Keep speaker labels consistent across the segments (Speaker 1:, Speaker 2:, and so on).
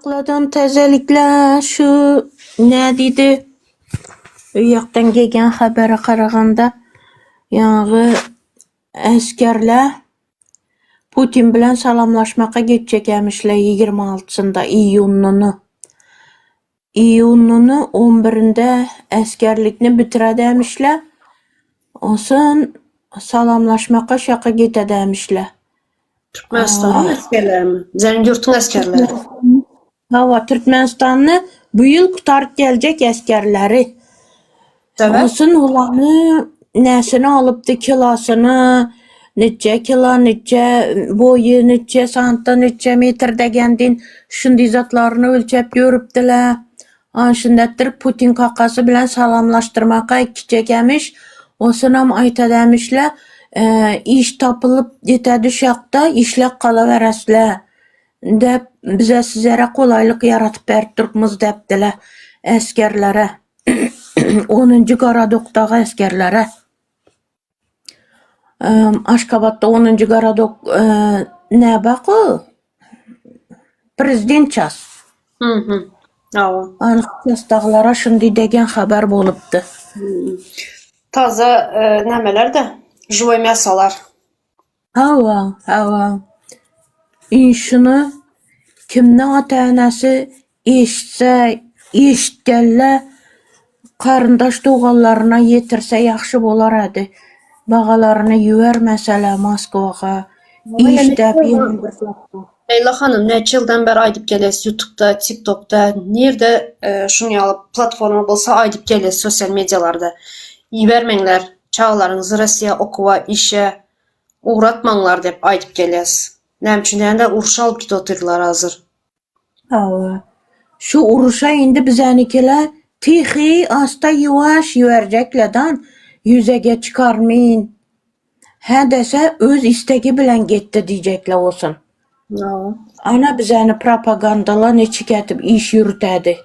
Speaker 1: ýakladan täzelikler şu nä diýdi? Öý ýakdan gelýän habere garaganda ýaňy esgerler Putin bilen salamlaşmaka gitjekmişler 26-synda iýunyny. Iýunyny on birinde esgerlikni bitiredämişler. Onsoň salamlaşmaka şaka gitedämişler.
Speaker 2: Türkmenistanyň esgerlerimi? Bizeniň ýurtuň esgerleri.
Speaker 1: Hawa, Türkmenistany bu ýyl gutaryp geljek esgerleri.
Speaker 2: Sebäp?
Speaker 1: Onsoň ulany näsini alypdy, kilosyny, neçe kilo, neçe boýy, neçe santa, neçe metr degendin, şundy zatlaryny ölçäp ýörüpdiler. Ana şundatdyr Putin kakasy bilen salamlaşdyrmaka gitjek-emiş. Onsoňam aýtadämişler, iş tapylyp ýete düşakda işläp galaberesler däp, bize sizlere golaýlyk ýaratyp berip durupmyz däpdiler esgerlere. Onunjy gorodokdagy esgerlere. Aşgabatda onunjy gorodok nä bak-o? Prezident ças.
Speaker 2: Mhm. Hawa.
Speaker 1: Anyk çasdagylara şundy degen habar bolupdy.
Speaker 2: Taza nämeler-de, žiwoý mýasolar.
Speaker 1: Hawa, hawa. Şuny kimniň ata-enesi eşitse, eşitgelle garyndaş-doganlaryna ýetirse ýagşy bolarady. Bagalaryny ýübermeseler Moskwaga işdäp ýene bir zatda.
Speaker 2: Leýla hanym näçe ýyldan bäri aýdyp gelýäs ýutubda, tiktokda, nirde şuň ýaly platforma bolsa aýdyp gelýäs sosial medialarda. Ibermeňler çagalaryňyzy Rossiýa okuwa, işe ugratmaňlar diýip aýdyp gelýäs. Näme üçin diýende urşa alyp gidip otyrdylar hazir.
Speaker 1: Hawa. Şu uruşa indi bizänikiler tihi, asta ýuwaş ýüberjeklerdan ýüzege çykarmyn. Hä dese öz istegi bilen getdi diýjekler bolsun.
Speaker 2: Hawa.
Speaker 1: Ana bizäni propagandalar niçik edip iş ýürütädi.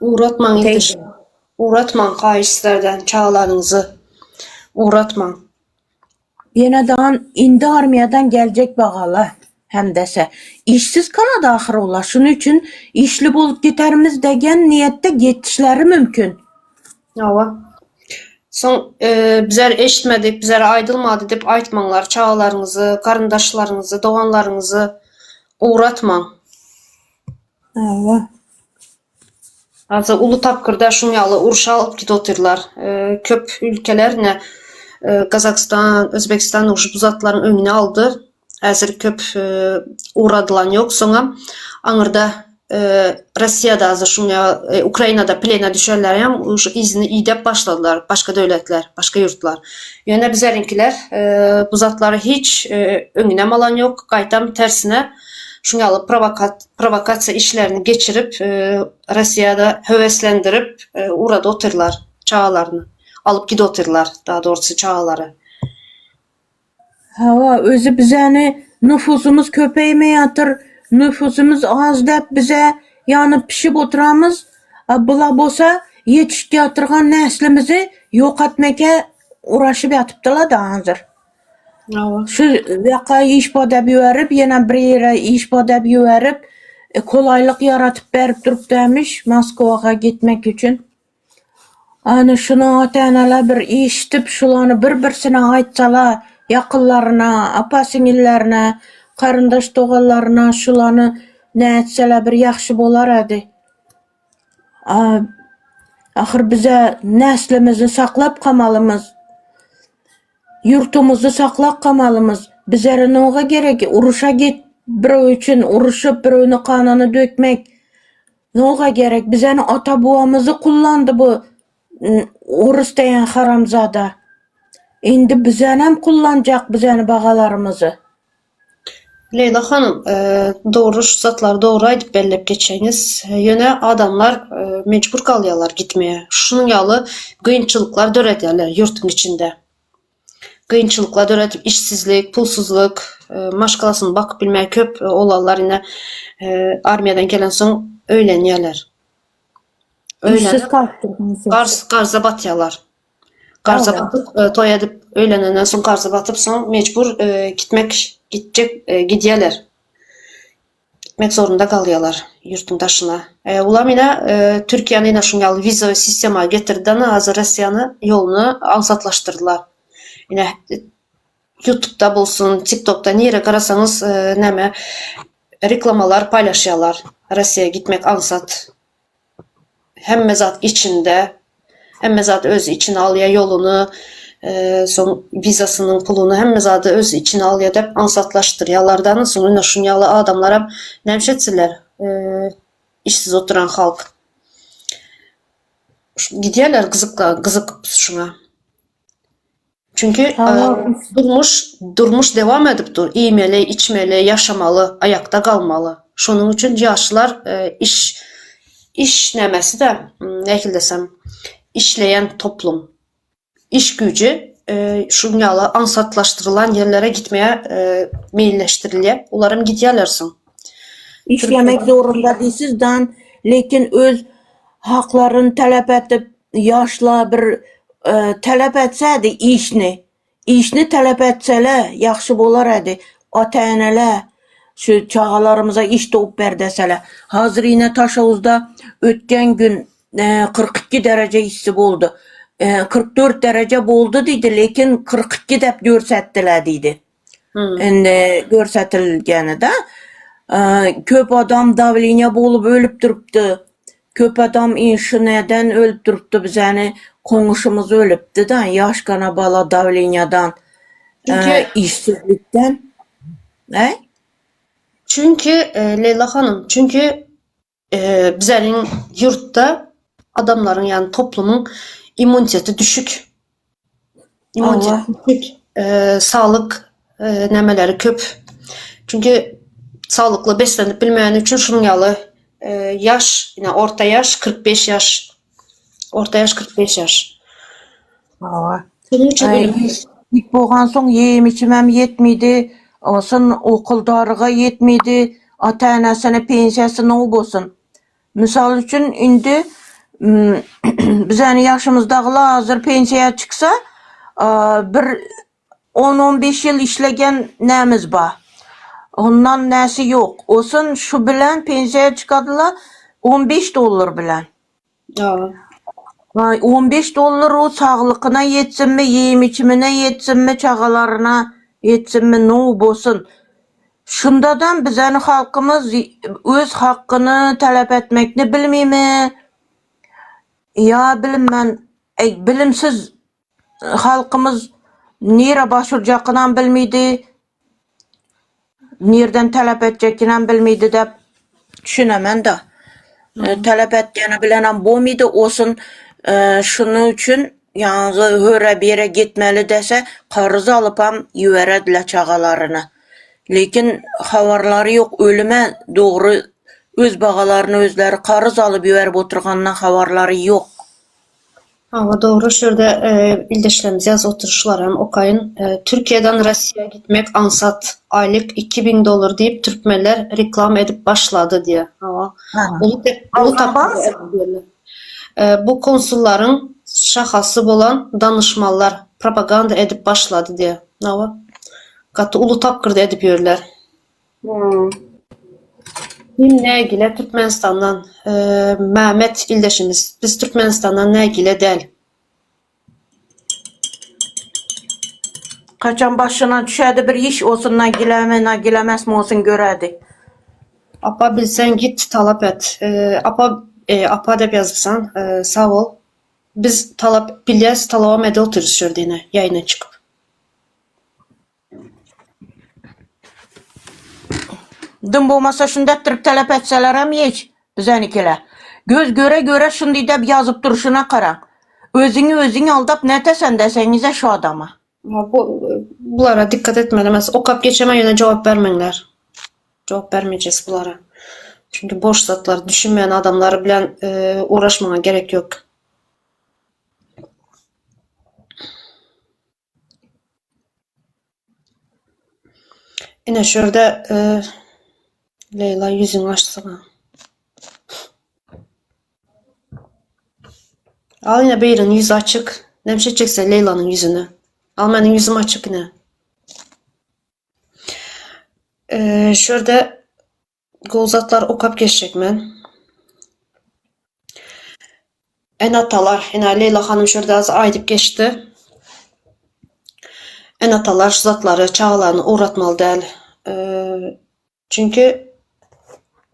Speaker 2: Ugratmaň ildeş. Ugratmaň haýyş sizlerden çagalaryňyzy ugratmaň.
Speaker 1: Ýene dan indi armiýadan geljek bagala hem dese. Işsiz galady ahyr olar. Şunuň üçin işli bolup gitermiz degen niýetde getişleri mümkin.
Speaker 2: Hawa. Soň bizler eşitmedik, bizlere aýdylmady diýip aýtmaňlar. Çagalaryňyzy, garyndaşlaryňyzy, doganlaryňyzy ugratmaň.
Speaker 1: Hawa.
Speaker 2: Hazir uly tapgyrda şuň ýaly urşa alyp gidip otyrlar. Köp ülkeler ine Gazagystan, Özbegistan uje bu zatlaryň öňüni aldy. Häzir köp ugradylan ýok. Soňam aňyrda Rossiýada hazir şuň ýaly Ukrainada plena düşenler hem uje yzyny idep başladylar başga döwletler, başga ýurtlar. Ýöne bizleriňkiler bu zatlary hiç öňünem alan ýok. Gaýtam tersine şuň ýaly prowokasiýa işlerini geçirip, Rossiýada höweslendirip ugrady otyrlar çagalaryny. Alyp gidip otyrlar, daha dogrusy çagalary.
Speaker 1: Hawa, özi bizäni nüfusymyz köpeýmeýätir, nüfusymyz az däp bize ýanyp pişip oturamyz, a bula bolsa ýetişip ýatyrgan neslimizi ýok etmeke uraşyp ýatypdylar-da hazir. Şu ýaka iş bodap ýüberip, ýene bir ýere iş bodap ýüberip, kolaýlyk ýaratyp berip durupdyämiş Moskwaga gitmek üçin. Ana şuny ata-eneler bir eşidip, şulany bir-birsine aýtsalar, ýakynlaryna, apa-siňillerine, garyndaş-doganlaryna şulany nätseler bir ýagşy bolarady. Ahyr bize neslimizi saklap gamalymyz. Ýurtumyzy saklap gamalymyz. Bizere noga gerek uruşa git birew üçin uruşyp birewni ganyny dökmek noga gerek bizeni ata bubamyzy kullandy bu orus diýen haramzada indi bizenem kullanjak bizeni bagalarymyzy.
Speaker 2: Leýla hanym, dogry şu zatlary dogry aýdyp belläp geçeňiz. Ýöne adamlar mejbur galýarlar gitmeye. Şunuň ýaly gynçylyklar döredýärler ýurtuň içinde. Gynçylyklar döredip işsizlik, pulsuzlyk, maşgalasyny bakyp bilmän köp oglanlar ine armiýadan gelensoň öýlenýärler.
Speaker 1: Işsiz galypdyr.
Speaker 2: Garza batýarlar. Garza batyp, toý edip öýlenenden soň garza batyp soň mejbur gitmek gitjek gidýärler. Gitmek zorunda galýarlar ýurtuň daşyna. E, ulam ine e, Türkiýäni ine şuň ýaly wiza sistema getirdi ana hazir Russiýany ýoluny aňsatlaşdyrdylar. Ine YouTube'da bolsun, TikTok'da nire garasaňyz e, näme reklamalar paýlaşýarlar. Russiýa gitmek aňsat. Hemme zat içinde. Hemme zat öz içine alýar ýoluny, soň wizasynyň puluny hemme zady öz içine alýar dep aňsatlaşdyrýarlardan soň ine şuny ýaly adamlaram näme etsinler işsiz oturan halk. Gidýärler gyzykla gyzykyp şuňa. Çünki durmuş durmuş dewam edip dur. Iýmeli, içmeli, ýaşamaly, aýakda galmaly. Şonuň üçin ýaşlar iş iş nämesi-de, nähili desem, işleýän toplum. Iş güýji şuň ýaly aňsatlaşdyrylan ýerlere gitmäge meýilleşdirilýär. Olaram gidýärler soň.
Speaker 1: Işlemek zorunda diýsiz dan, lekin öz haklaryny talap edip ýaşlar bir talap etsedi işni, işni talap etsele ýagşy bolar edi, ata-eneler şu çagalarymyza iş towup ber desele. Hazir ine Taşawuzda ötgen gün 42 dereje yssy boldy. 44 dereje boldy diýdi, lekin 42 dep görsetdiler diýdi. Indi görsetilgeni-de köp adam dawleniýa bolup ölüp durupdy. Köp adam inşineden ölüp durupdy bizäni koňuşymyz ölüpdi-de ýaşkana bala dawleniýadan
Speaker 2: Çünki
Speaker 1: işsizlikden. Äý?
Speaker 2: Çünki Leýla hanym, çünki Bizäniň ýurtda adamlaryň, ýagny toplumyň immuniteti düşük. Immunitet düşük. Saglyk nämeleri köp. Çünki saglykly beslenip bilmeýäni üçin şunuň ýaly ýaş, ine orta ýaş 45 ýaş. Orta ýaş 45 ýaş.
Speaker 1: Hawa. Şonuň üçin Dik bolgansoň iýim-içimem ýetmedi, olsun okul-daryga ýetmedi, ata-enesine pensiýasy now bolsun. Mysal üçin, indi bizäni ýaşymyzdagylar hazir pensiýa çyksa, bir on-on beş ýyl işlegen nämiz bar. Ondan näsi ýok. Olsun şu bilen pensiýa çykadylar on beş dollar bilen. Waý, 15 dollar o saglykyna ýetsinmi, iýim-içimine ýetsinmi, çagalaryna ýetsinmi, now bolsun. Şundadam bizeni halkymyz öz hakkyny talap etmekni bilmimi? Ýa bilinmän, eý, bilimsiz halkymyz nirä baş urjakynam bilmidi, nirden talap etjekinem bilmidi dep düşünemen-de. Talap etýäni bilenem bolmydy, olsun şunuň üçin ýaňy höre bir ýere gitmeli dese, karyz alypam ýüberediler çagalaryny. Lekin habarlary ýok, ölüme dogry öz bagalaryny özleri karyz alyp ýüberip oturgandan habarlary ýok.
Speaker 2: Hawa dogry şu ýerde ildeşlerimiz ýazyp otyr şulary hem okaýyn. Türkiýeden Rossiýa gitmek aňsat aýlyk 2000 dollar diýip türkmenler reklama edip başlady diýýär. Hawa. Uly uly tapgyr. Bu konsullaryň şahasy bolan danyşmanlar propaganda edip başlady diýýär. Hawa. Gaty uly tapgyrda edip ýörler. Kim nägile Türkmenistandan? Mämet ildeşimiz, biz Türkmenistandan nägile däl.
Speaker 1: Kaçan başyna düşädi bir iş olsun nagilemi nagilemesmi olsun görädi.
Speaker 2: Apa bilseň git talap et. Apa apa dep ýazypsaň sag bol. Biz talap bilýäs talabam edip otyrys şu ýerde ine ýaýyna çykyp.
Speaker 1: Dym bolmasa şunda etdirip talap etselerem hiç bizenikiler. Göz göre göre şundy dep ýazyp durşuna garaň. Özüňi özüň aldap nätesen deseňize şu adama.
Speaker 2: Bu bulara dikkat etmeli emes. Okap geçemen ýöne jogap bermeňler. Jogap bermejek bulara. Çünki boş zatlar düşünmeýän adamlar bilen uğraşmaga gerek ýok. Ine şu ýerde Leýla ýüzüňi açsana. Al ine biriniň ýüzi açyk. Näme etjek sen Leýlanyň ýüzüni? Al meniň ýüzüm açyk ine. Şu ýerde. Gowy zatlar okap geçjek men. Ene-atalar, ine Leýla hanym şu ýerde az aýdyp geçdi. Ene-atalar şu zatlary çagalaryna ugratmaly däl. Çünki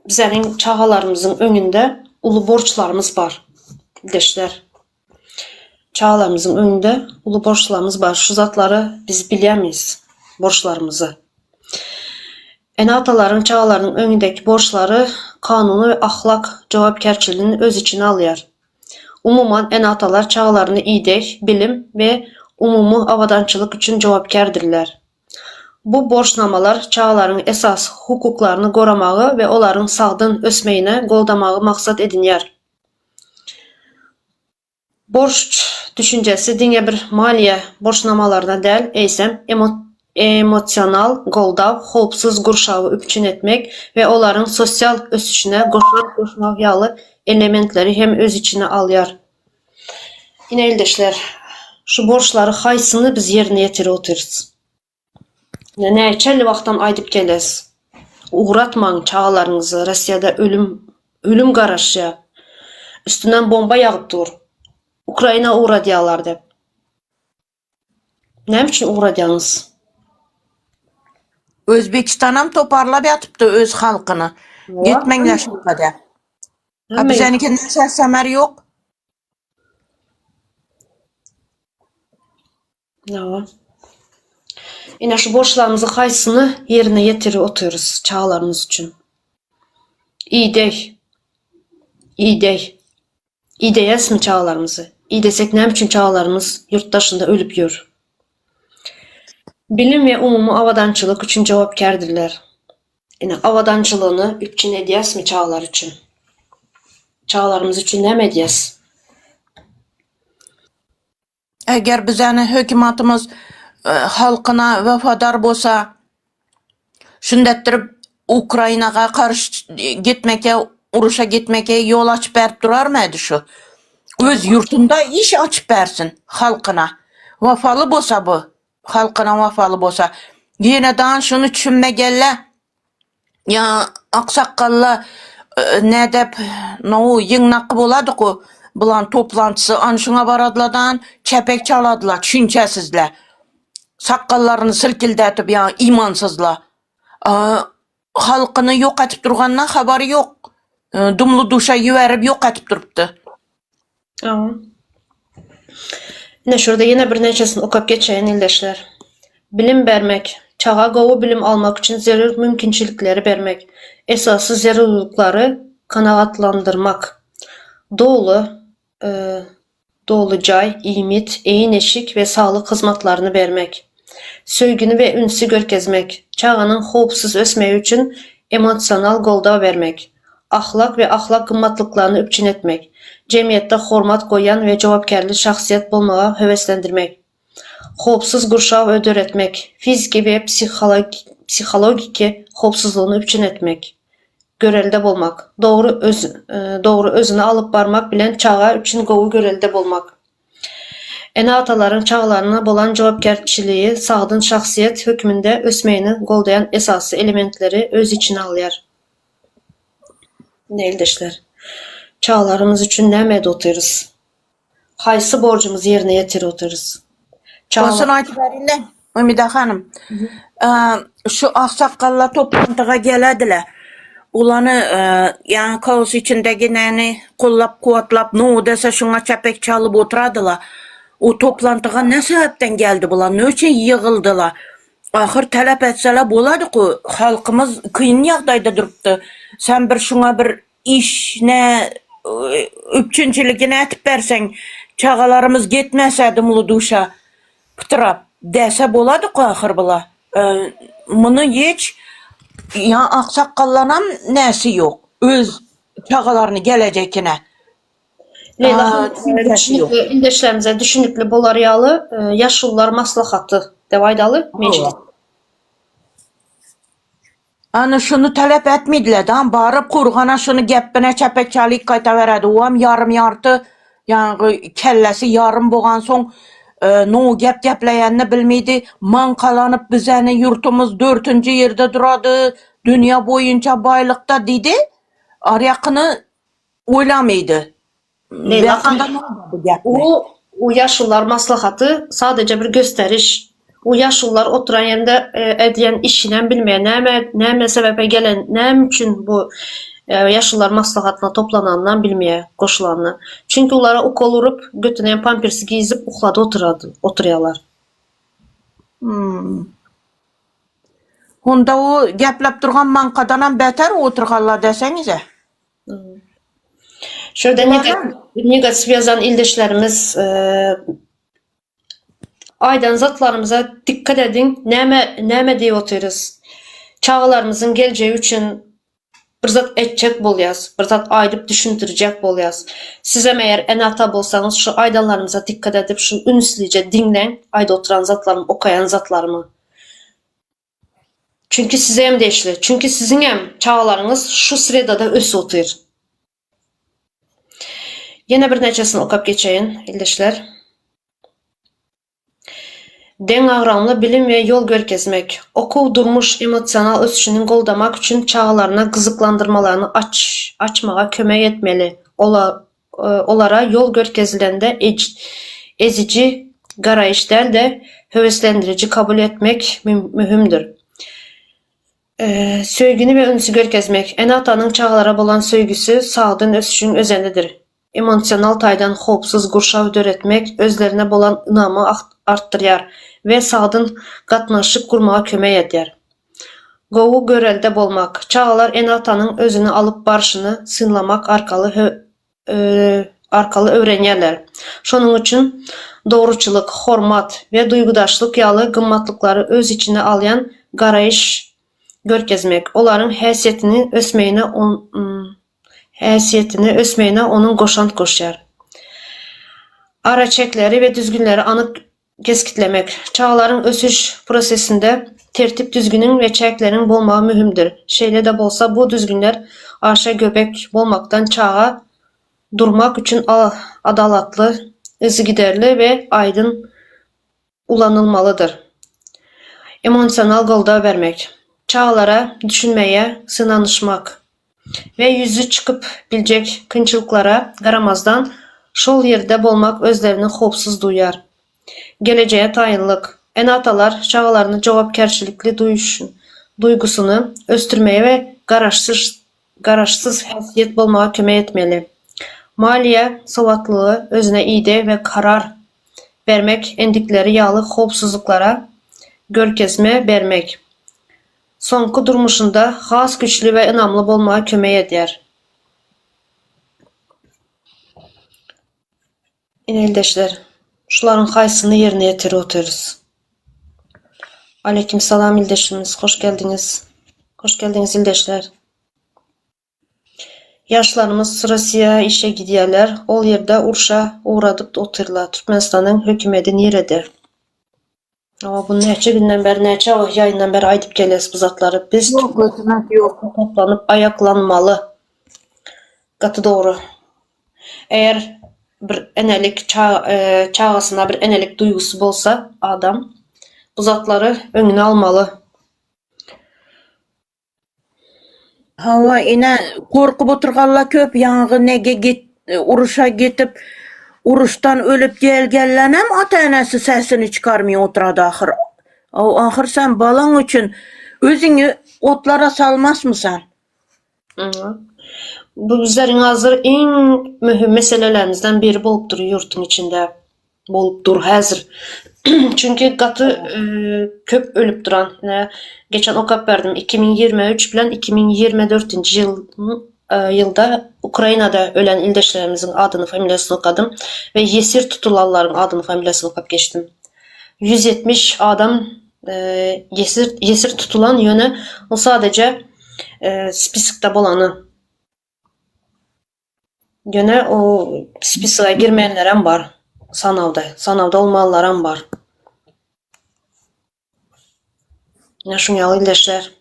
Speaker 2: bizeniň çagalarymyzyň öňünde uly borçlarymyz bar, ildeşler. Çagalarymyzyň öňünde uly borçlarymyz bar. Şu zatlary biz bilýärmiz, borçlarymyzy. Ene-atalaryň çagalarynyň öňündäki borçlary kanuny we ahlak jogapkärçiligini öz içine alýar. Umuman, ene-atalar çagalaryny ideg, bilim we umumy abadançylyk üçin jogapkärdirler. Bu borçnamalar çagalaryň esasy hukuklaryny goramagy we olaryň sagdyn ösmegini goldamagy maksat edinýär. Borç düşünjesi diňe bir maliýe borçnamalaryna däl, eýsem, emosional goldaw, howpsuz gurşawy üpjün etmek we olaryň sosial ösüşine goşant goşmak ýaly elementleri hem öz içine alýar. Ine ildeşler, şu borçlary haýsyny biz ýerine ýetirip otyrys? Ine näçe wagtdan aýdyp geles. Ugratmaň çagalaryňyzy Rossiýada ölüm ölüm garaşýa. Üstünden bomba ýagyp dur. Ukraina ugradýalar dep. Näme üçin ugradýaňyz?
Speaker 1: Özbekistanam toparlap ýatypdy öz halkyny. Gitmeňler şoňa dep. A bizenikinden ses-semer ýok.
Speaker 2: Hawa. Ine şu borçlarymyzy haýsyny ýerine ýetirip otyrys çagalarymyz üçin? Ideg. Ideg. Ideýäsmi çagalarymyzy? Idesek näme üçin çagalarymyz ýurt daşynda ölüp ýör? Bilim we umumy abadançylyk üçin jogapkärdirler. Ine abadançylygyny üpjün edýäsmi çagalar üçin? Çagalarymyz üçin näme edýäs?
Speaker 1: Eger bizäni hökümatymyz halkyna wepadar bolsa, şündetdirip Ukrainaga garşy gitmeke, uruşa gitmeke ýol açyp berip durarmydy şu? Öz ýurtunda iş açyp bersin halkyna. Wepaly bolsa bu, halkyna wepaly bolsa. Ýene dan şuny düşünmegelle Ýa aksakgalla nädep no ýygnak boladyku bulan toplançysy an şuňa baradyladan çepek çaladyla düşünçesizle sakgallaryny silkildetip ýa imansyzla halkyny ýok etip durgandan habary ýok dumly duşa ýüberip ýok etip durupdy.
Speaker 2: Hawa. Ine şurada ýene birnäçesini okap geçeýin ildeşler. Bilim bermek, çaga gowy bilim almak üçin zerur mümkinçilikleri bermek, esasy zerurlyklary kanagatlandyrmak. Doly, doly jaý, iýmit, egin-eşik we saglyk hyzmatlaryny bermek. Söýgini we ünsi görkezmek, çaganyň howpsuz ösmegi üçin emosional goldaw bermek. Ahlak we ahlak gymmatlyklaryny üpjün etmek, jemgyýetde hormat goýýan we jogapkärli şahsyýet bolmaga höweslendirmek, howpsuz gurşaw döretmek, fiziki we psihologiki howpsuzlygyny üpjün etmek, görelde bolmak, dogry dogry özüni alyp barmak bilen çaga üçin gowy görelde bolmak. Ene-atalaryň çagalaryna bolan jogapkärçiligi sagdyn şahsyýet hökmünde ösmegini goldaýan esasy elementleri öz içine alýar. Ine ildeşler. Çagalarymyz üçin näme edip otyrys? Haýsy borjumyzy ýerine ýetirip otyrys?
Speaker 1: Şony aýdyp berinde, Umida hanym. Şu aksakgallar toplantyga gelediler. Ulany ýaňy kaos içindegi näni gollap kuwatlap no dese şuňa çepek çalyp oturadylar. O toplantyga ne sebäpden geldi bular? Ne üçin ýygyldylar? Ahyr talap etseler boladyku halkymyz kyn ýagdaýda durupdy sen bir şuňa bir iş ne üpjünçiligini etip berseň çagalarymyz gitmese dymly duşa pytrap dese boladyku ahyr bula muny hiç ýa aksakgallanam näsi ýok öz çagalaryny gelejekine
Speaker 2: Leýla hanym, düşünikli, ildeşlerimize düşünikli bolar ýaly, ýaşulular maslahaty dep aýdaly, mejlis.
Speaker 1: Ana şuny talap etmediler da, baryp kurgana şuny gepbine çepek çalyk gaýtaberedi. Oam ýarym ýarty, ýaňky kellesi ýarym bogansoň, no gep gepleýänini bilmedi. Maňkalanyp bizeni ýurtumyz dörtünji ýerde durady. Dünýä boýunça baýlykda diýdi. Arýakyny oýlamydy.
Speaker 2: Leýla O o ýaşulular maslahaty sadaja bir gösteriş. O ýaşulular oturan ýerinde edýän işinem bilmeýär. Näme näme sebäpe gelen, näme üçin bu ýaşulular maslahatyna toplananynam bilmeýär, goşulanyny. Çünki olara ukol urup, götüne pampersi giýzip uklady oturady, oturýarlar.
Speaker 1: Hmm. Onda o gepläp durgan maňkadanam beter oturganlar deseňize.
Speaker 2: Şu ýerde negativ ýazan ildeşlerimiz aýdan zatlarymyza dikkat ediň, näme näme diýip otyrys. Çagalarymyzyň geljegi üçin bir zat etjek bolýas, bir zat aýdyp düşündirjek bolýas. Sizem eger ene-ata bolsaňyz şu aýdanlarymyza dikkat edip şu ünslije diňläň aýdyp oturan zatlarymy, okaýan zatlarymy. Çünki size hem degişli. Çünki siziň hem çagalaryňyz şu sredada ösüp otyr. Ýene birnäçesini okap geçeýin, ildeşler. Deňagramly bilim we ýol görkezmek. Okuw, durmuş, emosional ösüşini goldamak üçin çagalaryna gyzyklandyrmalaryny aç, açmaga kömek etmeli. Ola, olara ýol görkezilende eziji garaýyş däl-de, höweslendiriji kabul etmek möhümdir. Söýgini we ünsi görkezmek. Ene-atanyň çagalara bolan söýgüsi sagdyn ösüşiň özenidir. Emosional taýdan howpsuz gurşaw döretmek özlerine bolan ynamy artdyrýar we sagdyn gatnaşyk gurmaga kömek edýär. Gowy görelde bolmak. Çagalar ene-atanyň özüni alyp barşyny synlamak arkaly arkaly öwrenýärler. Şonuň üçin dogruçyllyk, hormat we duýgudaşlyk ýaly gymmatlyklary öz içine alýan garaýyş görkezmek, olaryň häsiýetini ösmegine häsiýetini ösmegine onuň goşant goşýar. Araçäkleri we düzgünleri anyk Kesgitlemek. Çagalaryň ösüş prosesinde tertip-düzgüniň we çäkleriň bolmagy möhümdir. Şeýle-de bolsa, bu düzgünler aşa göbek bolmakdan çaga durmak üçin adalatly, yzygiderli we aýdyň ulanylmalydyr. Emosional goldaw bermek. Çagalara düşünmäge synanyşmak we ýüze çykyp biljek kynçylyklara garamazdan, şol ýerde bolmak özlerini howpsuz duýar. Gelejege taýynlyk. Ene-atalar çagalaryny jogapkärçilikli duýgusyny ösdürmege we garaşsyz garaşsyz häsiýet bolmaga kömek etmeli. Maliýe sowatlylygy özüne ideg we karar bermek endikleri ýaly howpsuzlyklara görkezme bermek. Soňky durmuşynda has güýçli we ynamly bolmaga kömek edýär. Ine ildeşler, şularyň haýsyny ýerine ýetirip otyrys? Aleýkim salam ildeşimiz, hoş geldiňiz. Hoş geldiňiz ildeşler. Ýaşlarymyz Rossiýa işe gidýärler, ol ýerde urşa ugradyp otyrlar. Türkmenistanyň hökümedi nirede? Hawa, bu näçe günden bäri, näçe ýaýyndan bäri aýdyp gelýäs bu zatlary. Biz
Speaker 1: Ýok, hökümet ýok.
Speaker 2: Toplanyp aýaklanmaly. Gaty dogry. Eger bir enelik çagasyna bir enelik duýgusy bolsa adam bu zatlary öňüni almaly.
Speaker 1: Hawa, ine, gorkup oturganlar köp, ýaňy nege git, uruşa gitip, uruşdan ölüp gelgenlenem ata-enesi sesini çykarmay oturady ahyr. Ahyr sen balaň üçin özüňi otlara salmasmy sen?
Speaker 2: Bu bizleriň hazir iň möhüm meselelerimizden biri bolup dur ýurtuň içinde. Bolup dur häzir. Çünki gaty köp ölüp duran. Ine, geçen okap berdim. 2023 bilen 2024-nji ýyl ýylda Ukrainada ölen ildeşlerimiziň adyny, familiýasyny okadym we ýesir tutulanlaryň adyny, familiýasyny okap geçdim. 170 adam ýesir ýesir tutulan, ýöne ol sadeje spiskda bolany. Ýöne o spisoga girmeýänlerem bar sanawda. Sanawda bolmanlaram bar. Ine şuň ýaly ildeşler.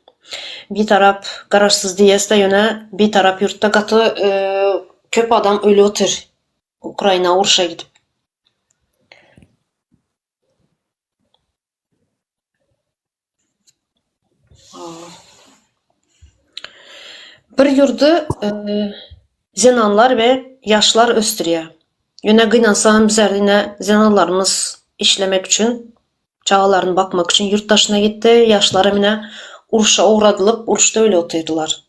Speaker 2: Bitarap, garaşsyz diýesde ýöne bitarap ýurtda gaty köp adam ölüp otyr. Ukraina urşa gidip. Bir ýurdy zenanlar we ýaşlar ösdürýär. Ýöne gynansagam bizlerde ine zenanlarymyz işlemek üçin, çagalaryny bakmak üçin ýurt daşyna gitdi, ýaşlaram ine urşa ugradylyp, uruşda ölüp otyrdylar.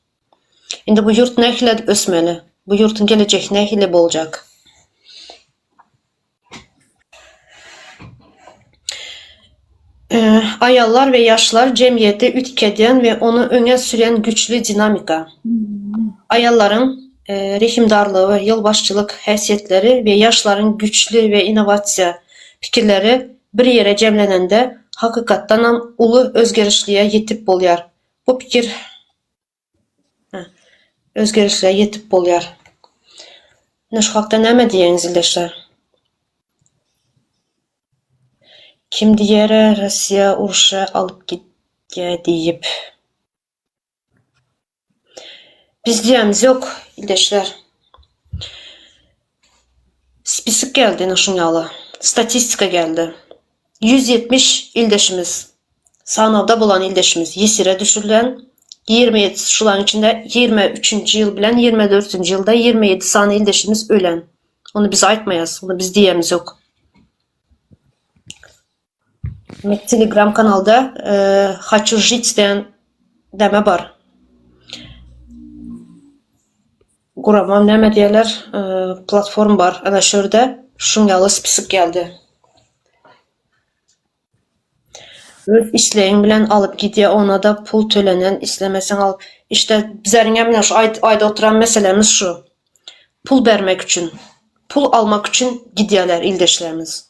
Speaker 2: Indi bu ýurt nähili edip ösmeli? Bu ýurtuň gelejegi nähili boljak? Aýallar we ýaşlar jemgyýeti üýtgedýän we ony öňe sürýän güýçli dinamika. Aýallaryň rehimdarlygy we ýolbaşçylyk häsiýetleri we ýaşlaryň güýçli we innowasiýa pikirleri bir ýere jemlenende hakykatdanam uly özgerişlige ýetip bolýar. Bu pikir Özgerişlige ýetip bolýar. Ine şu hakda näme diýýäňiz ildeşler? Kim diýere Rossiýa urşa alyp gitýä diýip. Biz diýýämiz ýok ildeşler. Spisik geldi ine şuň ýaly. Statistika geldi. 170 ildeşimiz, sanawda bolan ildeşimiz ýesire düşürilen, 27 şularyň içinde 23-nji ýyl bilen 24-nji ýylda 27 sany ildeşimiz ölen. Ony biz aýtmaýas, ony biz diýemiz ýok. Telegram kanalda Haçu žit diýen däme bar. Gurama näme diýerler, platform bar. Ana şu ýerde şuň ýaly spisok geldi. Öz islegiň bilen alyp gidýär, ona-da pul tölenen, islemeseň alyp. Işte bizleriňem ine şu aýdyp oturan meselemiz şu. Pul bermek üçin, pul almak üçin gidýärler ildeşlerimiz.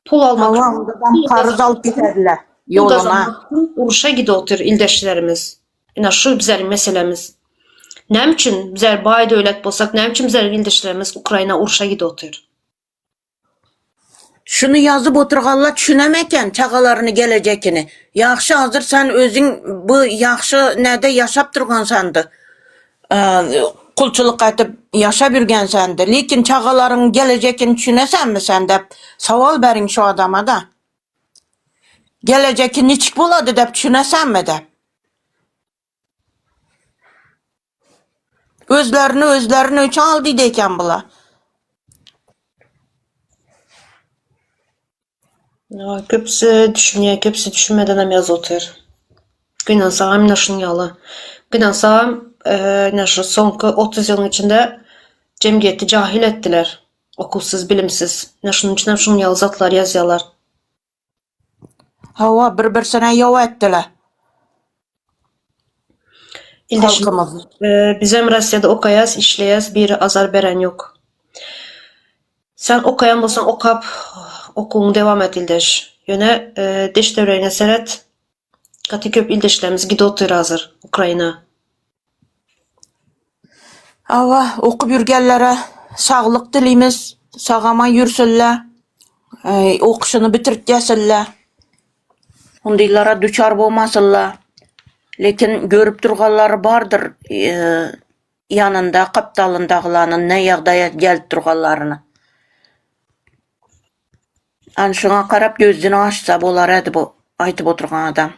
Speaker 2: Pul almak
Speaker 1: Hawa, ondan karz alyp giderler ýoluna.
Speaker 2: Uruşa gidip otyr ildeşlerimiz. Ine şu bizleriň meselemiz. Näme üçin bizler baý döwlet bolsak, näme üçin bizleriň ildeşlerimiz Ukraina uruşa gidip otyr?
Speaker 1: Şuny ýazyp oturganlar düşünem eken çagalaryny gelejekini. Ýagşy hazir sen özüň bu ýagşy nede ýaşap durgansandy. Kulçulyk edip ýaşap ýürgensendi. Lekin çagalaryň gelejekini düşünesenmi sen dep sowal beriň şu adamada. Gelejeki niçik bolady dep düşünesenmi dep. Özlerini özlerini öç al diýdi eken bular.
Speaker 2: Köpüsi düşünýär, köpüsi düşünmeden hem ýazyp otyr. Gynansagam ine şunuň ýaly. Gynansagam ine şu soňky 30 ýylyň içinde jemgyýeti jahil etdiler. Okuwsyz, bilimsiz. Ine şunuň üçin hem şunuň ýaly zatlary ýazýarlar.
Speaker 1: Hawa, bir-birsine ýow etdiler.
Speaker 2: Ildeşim,
Speaker 1: Halkymyzy.
Speaker 2: bizem Rossiýada okaýas, işleýäs, biri azar beren ýok. Sen okaýan bolsaň okap, okuwyňy dewam et ildeş. Ýöne deş-töweregiňe seret, gaty köp ildeşlerimiz gidip otyr hazir Ukraina.
Speaker 1: Hawa, okyp ýürgenlere saglyk dilimiz, sag-aman ýürsünler, okyşyny bitirip gelsinler. Hundylara duçar bolmasynlar. Lekin görüp durganlary bardyr, ýanynda, gapdalyndagylarynyň ne ýagdaýa gelip durganlaryny. Ana şuňa garap gözüni açsa bolar edi bu aýdyp oturgan adam.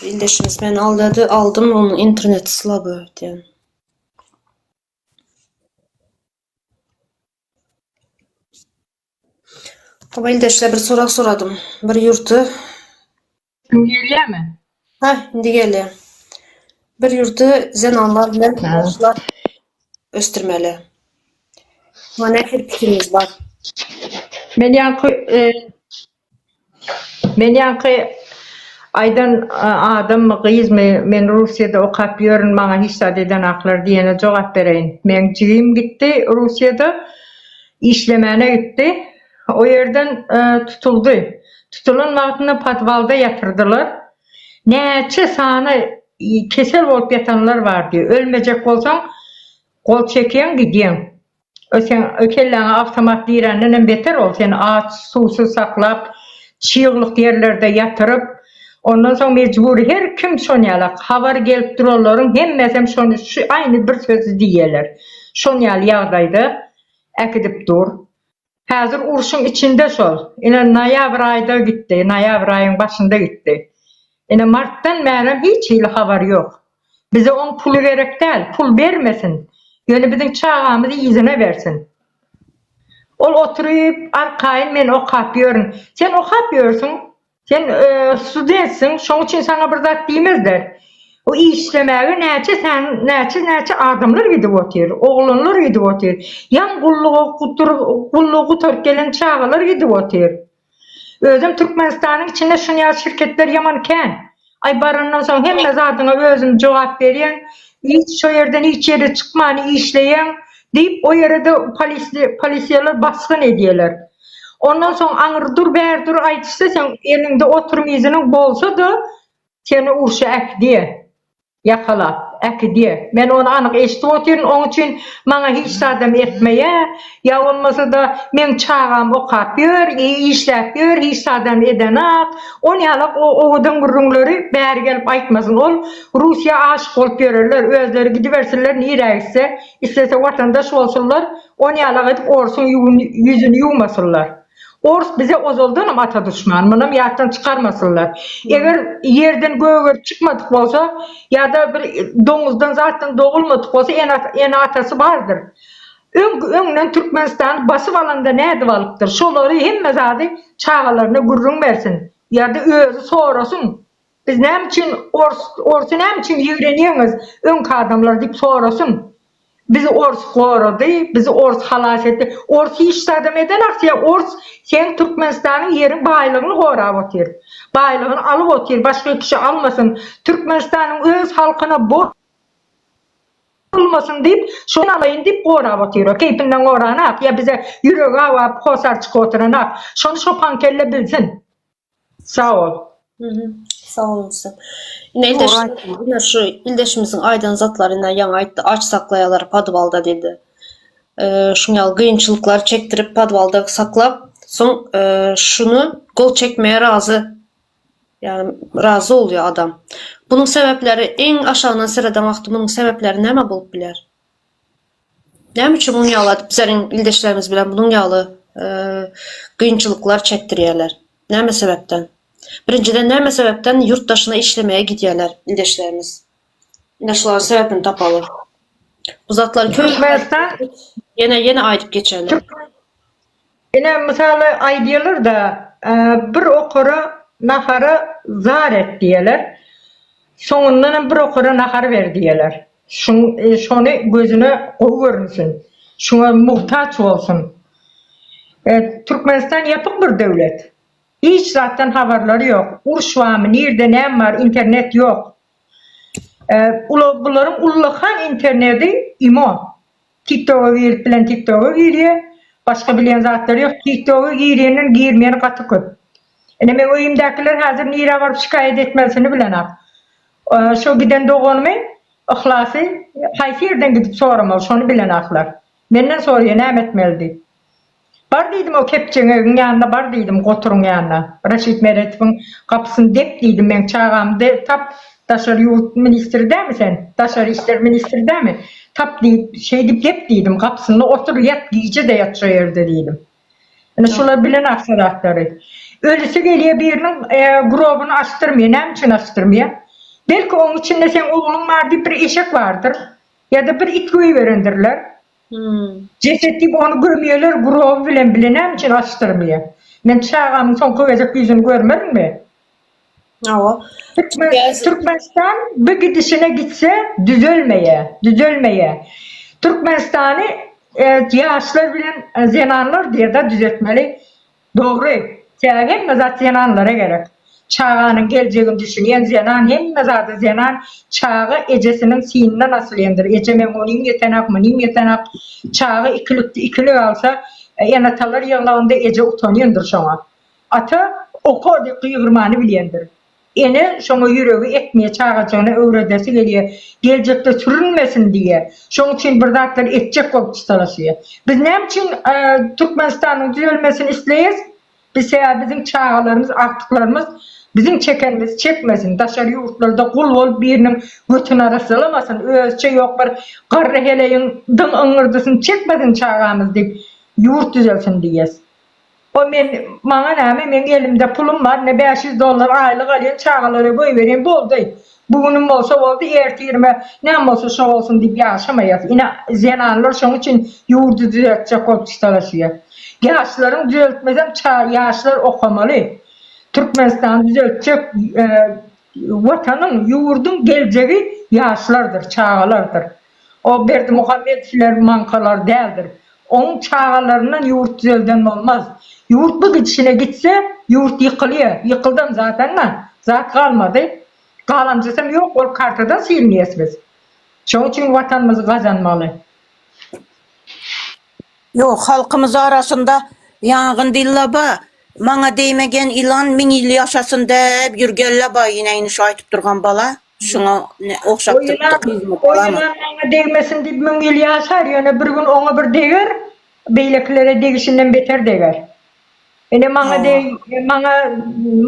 Speaker 2: Ildeşimiz meni aldady, aldym, onuň interneti slaby diýen. Hawa ildeşler bir sorag soradym. Bir ýurty
Speaker 3: Sesim gelýärmi?
Speaker 2: Hä, indi gelýär. Bir ýurty zenanlar bilen ýaşlar ösdürmeli. Muňa nähili pikiriňiz bar?
Speaker 3: Men ýaňky e, men ýaňky aýdan adammy, gyzmy, men Russiýada okap ýörün, maňa hiç zat edenaklar diýene jogap bereýin. Meň jigim gitdi Russiýada, işlemäne gitdi. O ýerden tutuldy. Tutulan wagtynda podwalda ýatyrdylar. Näçe sany kesel bolup ýatanlar bardy. Ölmejek bolsaň, gol çekýäň, gidýäň. O seň kelläňe awtomat dirändenem beter ol seni aç, suwsuz saklap, çyglyk ýerlerde ýatyryp. Ondan soň mejbury her kim şonýalak habar gelip duranlaryň hemmesem şony şu aýny bir sözi diýýäler. Şonýaly ýagdaýda äkidip dur. Häzir urşuň içinde şol. Ine noýabr aýda gitdi, noýabr aýyň başynda gitdi. Ine martdan bärem hiç hili habar ýok. Bize oň puly gerek däl, pul bermesin. Ýöne biziň çagamyzy yzyna bersin. Ol oturyp arkaýyn men okap ýörün. Sen okap ýörsüň, Sen studentsiň, şoň üçin saňa bir zat diýmezler. O işlemäge näçe sen näçe näçe adamlar gidip otyr, oglanlar gidip otyr. Ýaň gulluga gutur gullugy gutaryp gelen çagalar gidip otyr. Özem Türkmenistanyň içinde şuny ýaly şirketler ýaman kän. Aý barandan soň hemme zadyňa özüň jogap berýäň, hiç şo ýerden hiç ýere çykman işleýäň diýip o ýere-de polisiýalar basgyn edýäler. Ondan soň aňry dur bäri dur aýdyşsa seň eliňde oturum yzynyň bolsa-da seni urşa äkidýä. Ýakalap, äkidýä. Men ony anyk eşidip otyryn, oň üçin maňa hiç zadam etmeýä, ýa bolmasa-da meň çagam okap ýör, işläp ýör, hiç zadam edenak. On ýalak o owadan gürrüňleri bäri gelip aýtmasyn. Ol Russiýa aşyk bolup ýörerler, özleri gidibersinler nirä gitse, islese watandaş bolsunlar, On ýalak edip orsuň ýüzüni ýuwmasynlar. Ors bize ozaldanam ata duşman, munam ýatdan çykarmasynlar. Eger ýerden gögerip çykmadyk bolsa, ýa-da bir doňuzdan zatdan dogulmadyk bolsa ene-atasy bardyr. Öň öňden Türkmenistany basyp alanda nädip alypdyr? Şolary hemme zady çagalaryna gürrüň bersin. Ýa-da özi sorasyn. Biz näme üçin ors orsy näme üçin ýigrenýäňiz öňki adamlar diýip sorasyn. Bizi ors gorady, bizi ors halas etdi. Ors hiç zadam edenak sen ors seň Türkmenistanyň ýeriň baýlygyny gorap otyr. Baýlygyny alyp otyr başga kişi almasyn. Türkmenistanyň öz halkyna bor bolmasyn diýip şony alaýyn diýip gorap otyr o. Keýpinden goranak ýa bize ýüregi awap hosar çykyp otyranak. Şony şopankelle bilsin. Sag bol.
Speaker 2: Sag boluň siz. Ine ildeş, ine şu ildeşimiziň aýdan zatlary ine ýaňy aýtdy, aç saklaýarlar podwalda diýdi. Şuň ýaly kynçylyklar çekdirip podwalda saklap, soň şuny gol çekmeye razy, ýagny razy bolýar adam. Bunuň sebäpleri iň aşagyndan sereden wagty munuň sebäpleri näme bolup biler? Näme üçin munuň ýaly bizleriň ildeşlerimiz bilen munuň ýaly kynçylyklar çekdirýärler? Näme sebäpden? Birinjiden näme sebäpden ýurt daşyna işlemeye gidýärler ildeşlerimiz? Ine şularyň sebäpini tapaly. Bu zatlary köp
Speaker 3: Türkmenistan
Speaker 2: ýene ýene aýdyp geçeli.
Speaker 3: Ine mysaly aýdýarlar-da bir okara nahara zar et diýýärler. Soňundanam bir okara nahar ber diýýärler. Şuň şony gözüne gowy görünsün. Şuňa muhtaç bolsun. Türkmenistan ýapyk bir döwlet. Hiç zatdan habarlary ýok. Uruş barmy, nirde näme bar, internet ýok. Ula bularyň ullakan internedi imo. Tiktoga girip bilen tiktoga girýär. Başga bilýän zatlary ýok. Tiktoga girýänden girmeýäni gaty köp. Ine meň öýümdäkiler häzir nirä baryp şikaýat etmelisini bilenak. Şo giden doganymy Yhlasy haýsy ýerden gidip soramaly şony bilenaklar. Menden soraýa näme etmeli diýip. Bar diýdim o kepjeňegiň ýanyna bar diýdim goturyň ýanyna. Raşid Meretowyň gapysyny dep diýdim meň çagamy de tap daşary ýurt ministri dämi sen daşary işler ministri dämi tap diýip şeýdip dep diýdim gapysynda otur ýat gije-de ýat şo ýerde diýdim. Ine şular bilen aksa zatlary. Ölüsi gelýär biriniň grobuny açdyrmaýar. Näme üçin açdyrmaýar? Belki oň içinde seň ogluň bar diýip bir eşek bardyr. Ýa-da bir it goýberendirler. Jeset diýip ony gömýärler groby bilen bile näme üçin açdyrmaýar? Men çagamyň soňky gezek ýüzüni görmerinmi?
Speaker 2: Hawa.
Speaker 3: Türkmen, Türkmenistan bu gidişine gitse düzelmeýär, düzelmeýär. Türkmenistany e, ýaşlar bilen e, zenanlar diýer-de düzetmeli. Dogry. Sebäbi hemme zat zenanlara gerek. Çaganyň geljegini düşünýän zenan hemme zada zenan çaga ejesiniň synyndan asylýandyr. Eje meň onym ýetenak, munym ýetenak. Çaga ikilikde ikilik alsa, ene-atalar ýygnagynda eje utanýandyr şoňa. Ata oka diýip gygyrmany bilýändir. Ene şoňa ýüregi etmeýär, çagajygyna öwredesi gelýär, geljekde sürünmesin diýýär. Şoň üçin bir zatlar etjek bolup çytalaşýar. Biz näme üçin Türkmenistanyň düzelmesini isleýäs? Biz sebäbi biziň çagalarymyz, agtyklarymyz. Biziň çekenimizi çekmesin, daşary ýurtlarda gul bolup biriniň götüni arassalamasyn, özüçe ýok bir garry heleýiň dyň yňňyrdysyny çekmesin çagamyz diýip ýurt düzelsin diýýäs. O men maňa näme meň elimde pulum bar ine 500 dollar aýlyk alýan çagalara goýberýän boldy. Bu günüm bolsa boldy ertirime näme bolsa şo bolsun diýip ýaşamaýas. Ine zenanlar şoň üçin ýurdy düzeltjek bolup çytalaşýar. Ýaşlaryň düzeltmesem ça ýaşlar okamaly. Türkmenistany düzeltjek Watanyň, ýurduň geljegi ýaşlardyr, çagalardyr. O Berdimuhamedowler maňkalar däldir. Oň çagalaryndan ýurt düzelden bolmaz. Ýurt bu gidişine gitse, ýurt ýykylýar. Ýykyldam zaten-da, zat galmady. Galanjysam ýok, ol kartadan silinýäs biz. Şoň üçin Watanymyzy gazanmaly.
Speaker 1: Ýok, halkymyz arasynda ýangyn dillaba, maňa deýmegen ýylan müň ýyl ýaşasyn däp ýürgenlaba ýineýini şu aýtyp durgan bala şuňa ogşap
Speaker 3: O
Speaker 1: durupdy
Speaker 3: ýylan,
Speaker 1: gyzmy
Speaker 3: o
Speaker 1: balamy.
Speaker 3: ýylan maňa degmesin diýip müň ýyl ýaşar, ýöne bir gün oňa bir deger, beýlekilere degişinden beter deger. Ine maňa
Speaker 1: Hawa.
Speaker 3: deg, maňa,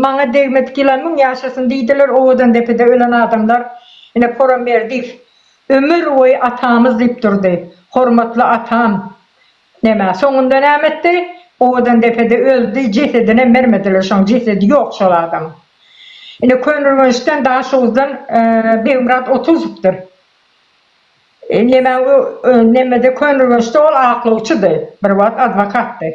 Speaker 3: maňa degmedik ýylan müň ýaşasyn diýdiler Owadandepede ölen adamlar. Ine Poram Berdiýew ömür boýy atamyz diýip durdy. Hormatly atam. Neme, soňunda näme etdi? Owadandepede öldi, jesedinem bermediler, şoň jesedi ýok şol adamyň. Ine Köneürgençden, Daşoguzdan Begmyrat Otuzowdyr. Neme, nemede Köneürgençde ol aklawçydy, bir wagt adwokatdy.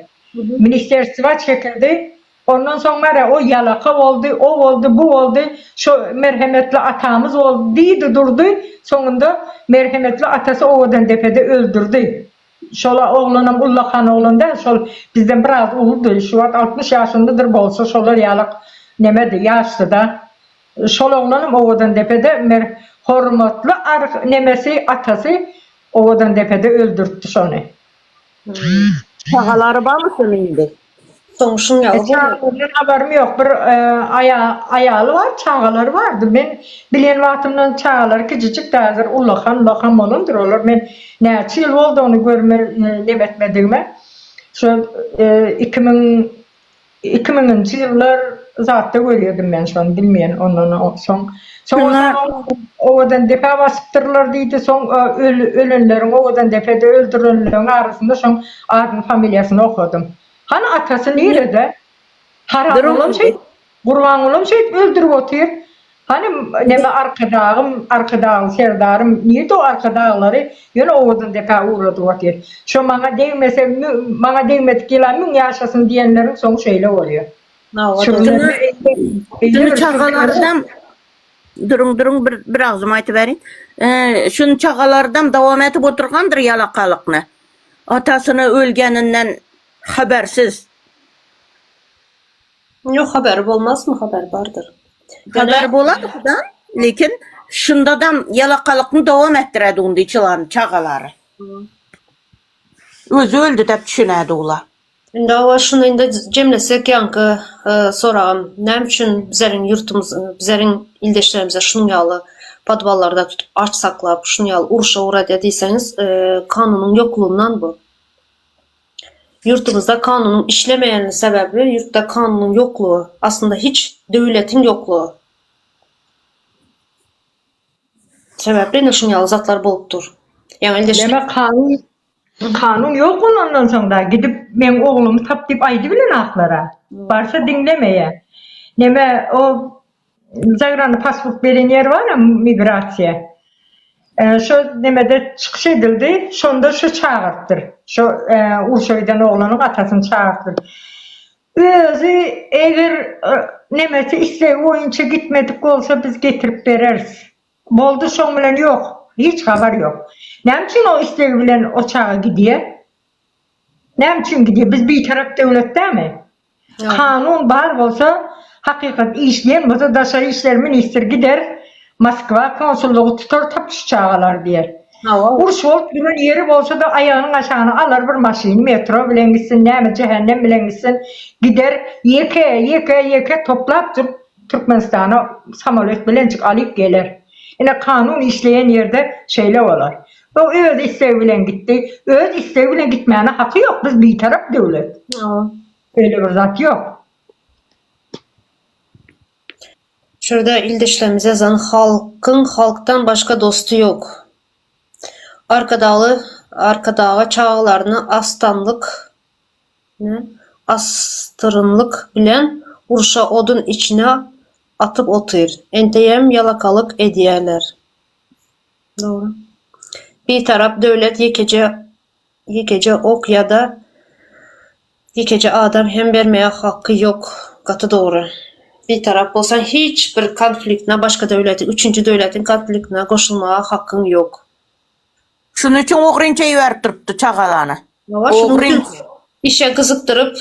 Speaker 3: Ministerstwa çekildi. Ondan soň bara o ýalaka boldy, o boldy, bu boldy, şo merhemetli atamyz boldy diýdi durdy, soňunda merhemetli atasy Owadandepede öldürdi. Şol-a oglanam ullakan oglan däl, şol bizden biraz uludy, şu wagt 60 ýaşyndadyr bolsa şolar ýalak nemedi, ýaşdy-da. Şol oglanam Owadandepede mer hormatly ar nemesi, atasy Owadandepede öldürtdi şony.
Speaker 1: Çagalary barmy şonuň indi?
Speaker 2: Soň şuň ýaly bolýar.
Speaker 3: Çagalardan habarym ýok. Bir aýaly bar, çagalary bardy. Men bilen wagtymdan çagalary kiçijik häzir ullakan ullakan bolandyr olar. Men näçe ýyl boldy ony görme neme etmedigime. Şo 2000 2000-nji ýyllar zatda görýärdim men şony, bilmeýän ondan soň. Soň owadan depä basypdyrlar diýdi, soň ölenleriň owadan depede öldürilenleriň arasynda şoň adyny familiýasyny okadym. Hany atasy nirede? Haramgulam şeýdip, Gurbangulam şeýdip öldürip otyr. Hany neme Arkadagym, Arkadagly Serdarym nirde o Arkadaglary ýöne Owadandepä ugradyp otyr. Şo maňa degmese maňa degmedik ýylan müň ýaşasyn diýenleriň soňy şeýle bolýar.
Speaker 1: Şuny çagalardam duruň duruň bir bir agzym aýtyberin. Şuny çagalardam dowam edip oturgandyr ýalakalykny. Atasyny ölgeninden habersiz.
Speaker 2: Ýok haberi bolmazmy haberi bardyr.
Speaker 1: Haberi bolady hudan, lekin şundadam ýalakalykny dowam etdiredi undi çylan çagalary. Özi öldi dep düşünedi ula.
Speaker 2: Indi hawa şuny indi jemlesek ýaňky soragym näme üçin bizeriň ýurtumyz bizeriň ildeşlerimize şunuň ýaly podwallarda tutup aç saklap şunuň ýaly urşa ugradýar diýseňiz kanunyň ýoklugyndan bu. Ýurtumyzda kanunyň işlemeýänligi sebäpli ýurtda kanunyň ýoklugy, aslynda hiç döwletiň ýoklugy sebäpli ine şuň ýaly zatlar bolup dur. Ýaňy ildeşlik
Speaker 3: Näme kanun kanun ýok bolandan soň da gidip meň oglumy tap diýip aýdybilenaklara. Barsa diňlemeýä. Neme o Zagrany pasport beren ýeri bar-a migrasiýa. Şo nemede çykyş edildi. Şonda şu çagyrypdyr. Şo urşa giden oglanyň atasyny çagyrypdyr. Özi eger nemesi islegi boýunça gitmedik bolsa biz getirip bereris. Boldy şoň bilen ýok. Hiç habar ýok. Näme üçin o islegi bilen o çaga gidýär? Näme üçin gidýär? Biz bitarap döwlet dälmi? Kanun bar bolsa, hakykat işleýän bolsa daşary işler ministri gider Moskwa konsullygy tutar tap şu çagalary diýer. Uruş bolup duran ýeri bolsa-da aýagynyň aşagyna alar bir maşyny metro bilen gitsin näme jähennem bilen gitsin gider ýeke ýeke ýeke toplap durup Türkmenistana samolet bilenjik alyp geler. Ine kanun işleýän ýerde şeýle bolar. O öz islegi bilen gitdi. Öz islegi bilen gitmäne haky ýok. Biz bitarap döwlet. Öyle bir zat ýok.
Speaker 2: Şurada ildeşlerimize yazan halkyň halkdan başga dosty ýok. Arkadagly Arkadaga çagalaryny astanlyk assyrynlyk bilen urşa odun içine atyp otyr. Entegem ýalakalyk edýäler. Dogry. Bitarap döwlet ýekeje ýekeje ok ýa-da ýekeje adam hem bermäge haky ýok. Gaty dogry. Bitarap bolsaň hiç bir konfliktine başga döwletiň üçünji döwletiň konfliktine goşulmaga hakyň ýok.
Speaker 1: Şunuň üçin ogrynça iberip durupdy çagalany.
Speaker 2: Hawa şunuň üçin işe gyzykdyryp,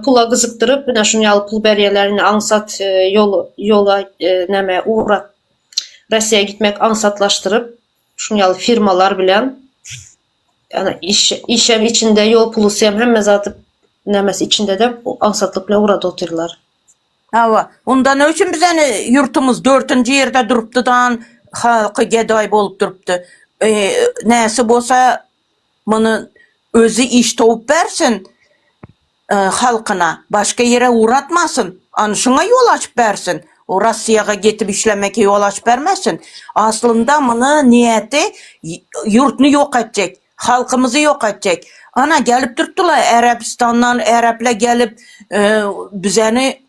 Speaker 2: pula gyzykdyryp, ine şunuň ýaly pul berýärler, ine aňsat ýol ýola näme ugrat Russiýa gitmek aňsatlaşdyryp, şunuň ýaly firmalar bilen ýani iş işem içinde, ýol pulusy hem hemme zady nämesi içinde-de aňsatlyk bilen ugradyp otyrlar.
Speaker 1: Hawa, onda ne üçin bizeni ýurtumyz dörtünji ýerde durupdy-dan, halky gedaý bolup durupdy. Näsi bolsa muny özi iş towup bersin halkyna, başga ýere ugratmasyn. Any şuňa ýol açyp bersin. O Rossiýaga getip işlemeke ýol açyp bermesin. Aslynda muny niýeti ýurtny ýok etjek, halkymyzy ýok etjek. Ana gelip durupdylar Ärebistandan äreple gelip bizeni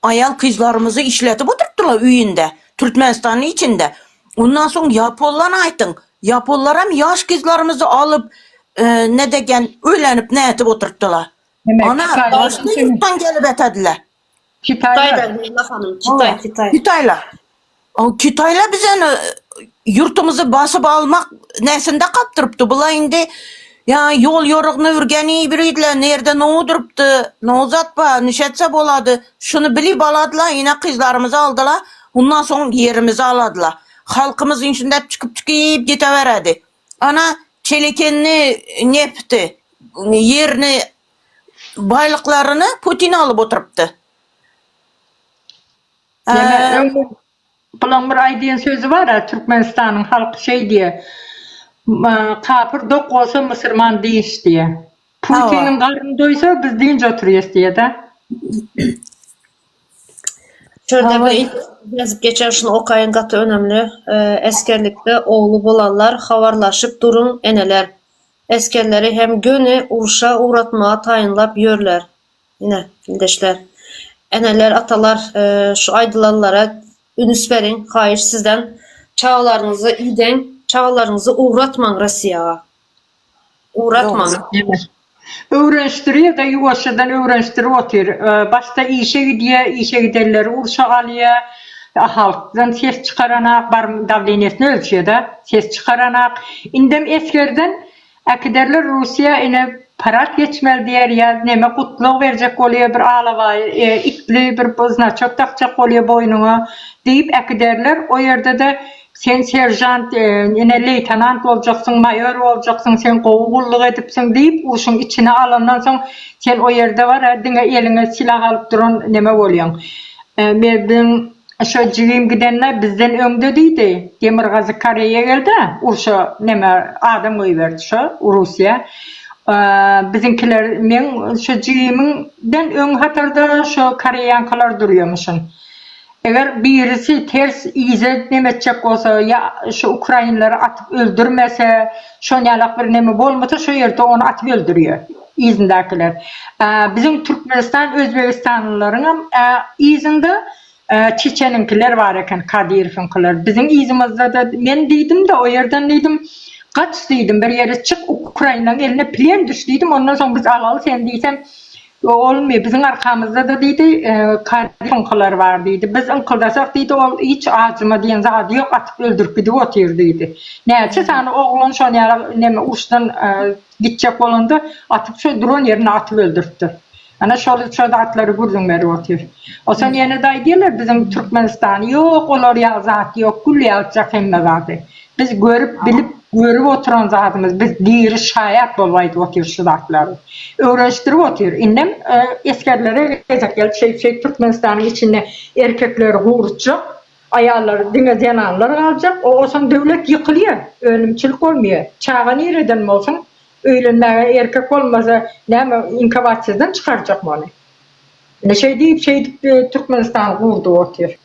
Speaker 1: aýal kyzlarymyzy işletip oturypdylar öýünde, Türkmenistanyň içinde. Ondan soň ýaponlany aýtyň. Ýaponlaram ýaş kyzlarymyzy alyp ne degen öýlenip nätip oturypdylar. Ana başga ýurtdan gelip etediler.
Speaker 3: Kitaýlar.
Speaker 2: Leýla hanym, Kitaý, Kitaý.
Speaker 1: Kitaýlar. O Kitaýlar bizeni ýurtumyzy basyp almak näsinde kapdyrypdy. Bular indi ýa ýol ýorugyny ürgeni biriydiler, nerde no durupdy, no zat bar, nişetse bolady. Şuny bilip aladylar, ine gyzlarymyzy aldylar. Ondan soň ýerimizi aladylar. Halkymyz inşindep çykyp çykyp giteberedi. Ana Çelekenni nepti, ýerini baýlyklaryny Putin alyp oturypdy.
Speaker 3: Ýene öň bulaň bir aýdýan sözi bar-a, Türkmenistanyň halky şeý diýýär, Kapyr dok bolsa, musurman dynç diýýär. Putiniň garny doýsa, biz dynç oturýas diýýär-de.
Speaker 2: Şurada bir ýazyp geçen şuny okaýyn gaty önemli. Esgerlikde ogly bolanlar habarlaşyp duruň eneler. Esgerleri hem göni urşa ugratmaga taýynlap ýörler. Ine, ildeşler. Eneler, atalar, şu aýdylanlara ünüs beriň, haýyş sizden. Çagalaryňyzy ideň, çagalaryňyzy ugratmaň Rossiýaga. Ugratmaň.
Speaker 3: Öwrenişdirýär-de, ýuwaşjadan öwrenişdirip otyr. Başda işe gidýär, işe gidenleri urşa alýar. Halkdan ses çykaranak, bar dawleniýesini ölçýär-de, ses çykaranak. Indem esgerden Äkiderler Russiýa ine parad geçmeli diýer ýa neme gutlag berjek bolýa bir alabaý itli bir znaçok dakjak bolýa boýnuňa diýip äkiderler o ýerde-de sen seržant ine leýtenant boljaksyň maýor boljaksyň sen gowy gulluk edipsiň diýip urşuň içine alandan soň sen o ýerde bar-a diňe eliňe silah alyp duran neme bolýaň biziň Şo jigim gidende bizden öňde diýdi. Demirgazyk Koreýa geldi, urşa neme adam goýberdi şo Russiýa. Biziňkiler meň şo jigimiňden öň hatarda şo koreýankalar durýamyşyn. Eger birisi ters yza neme etjek bolsa ýa şo ukrainleri atyp öldürmese, şonýalak bir neme bolmasa şo ýerde ony atyp öldürýär yzyndakylar. Biziň Türkmenistan özbegistanlylaryňam yzynda Çeçeniňkiler bar eken, Kadyrowyňkylar. Biziň yzymyzda-da men diýdim-de, o ýerden diýdim, gaç diýdim, bir ýere çyk, ukrainlaryň eline plen düş diýdim, ondan soň biz alaly seni diýsem, olmy, biziň arkamyzda-da diýdi, Kadyrowyňkylar bar diýdi. Biz yňkyldasak diýdi, ol hiç ajyma diýen zady ýok, atyp öldürip gidip otyr diýdi. Näçe sany oglan şon ýaly neme uruşdan gitjek bolanda atyp şo duran ýerinde atyp öldüripdir. Ana şol şo zatlary gürrüň berip otyr. Osan ýene-de aýdýarlar biziň Türkmenistan ýok olar ýaly zat ýok gül ýalyjak hemme zady. Biz görüp bilip görüp oturan zadymyz biz diri şaýat bolup aýdyp otyrys şu zatlary. Öwrenişdirip otyr. Indem esgerlere gezek gelip şeýdip şeýdip Türkmenistanyň içinde erkekleri gurutjak aýallar diňe zenanlar galjak o osan döwlet ýykylýar önümçilik bolmaýar. Çaga nireden bolsun Öýlenmäge erkek bolmasa näme inkubasiýadan çykarjakmy ony? Ine şeý diýip şeýdip Türkmenistany gurdup otyr.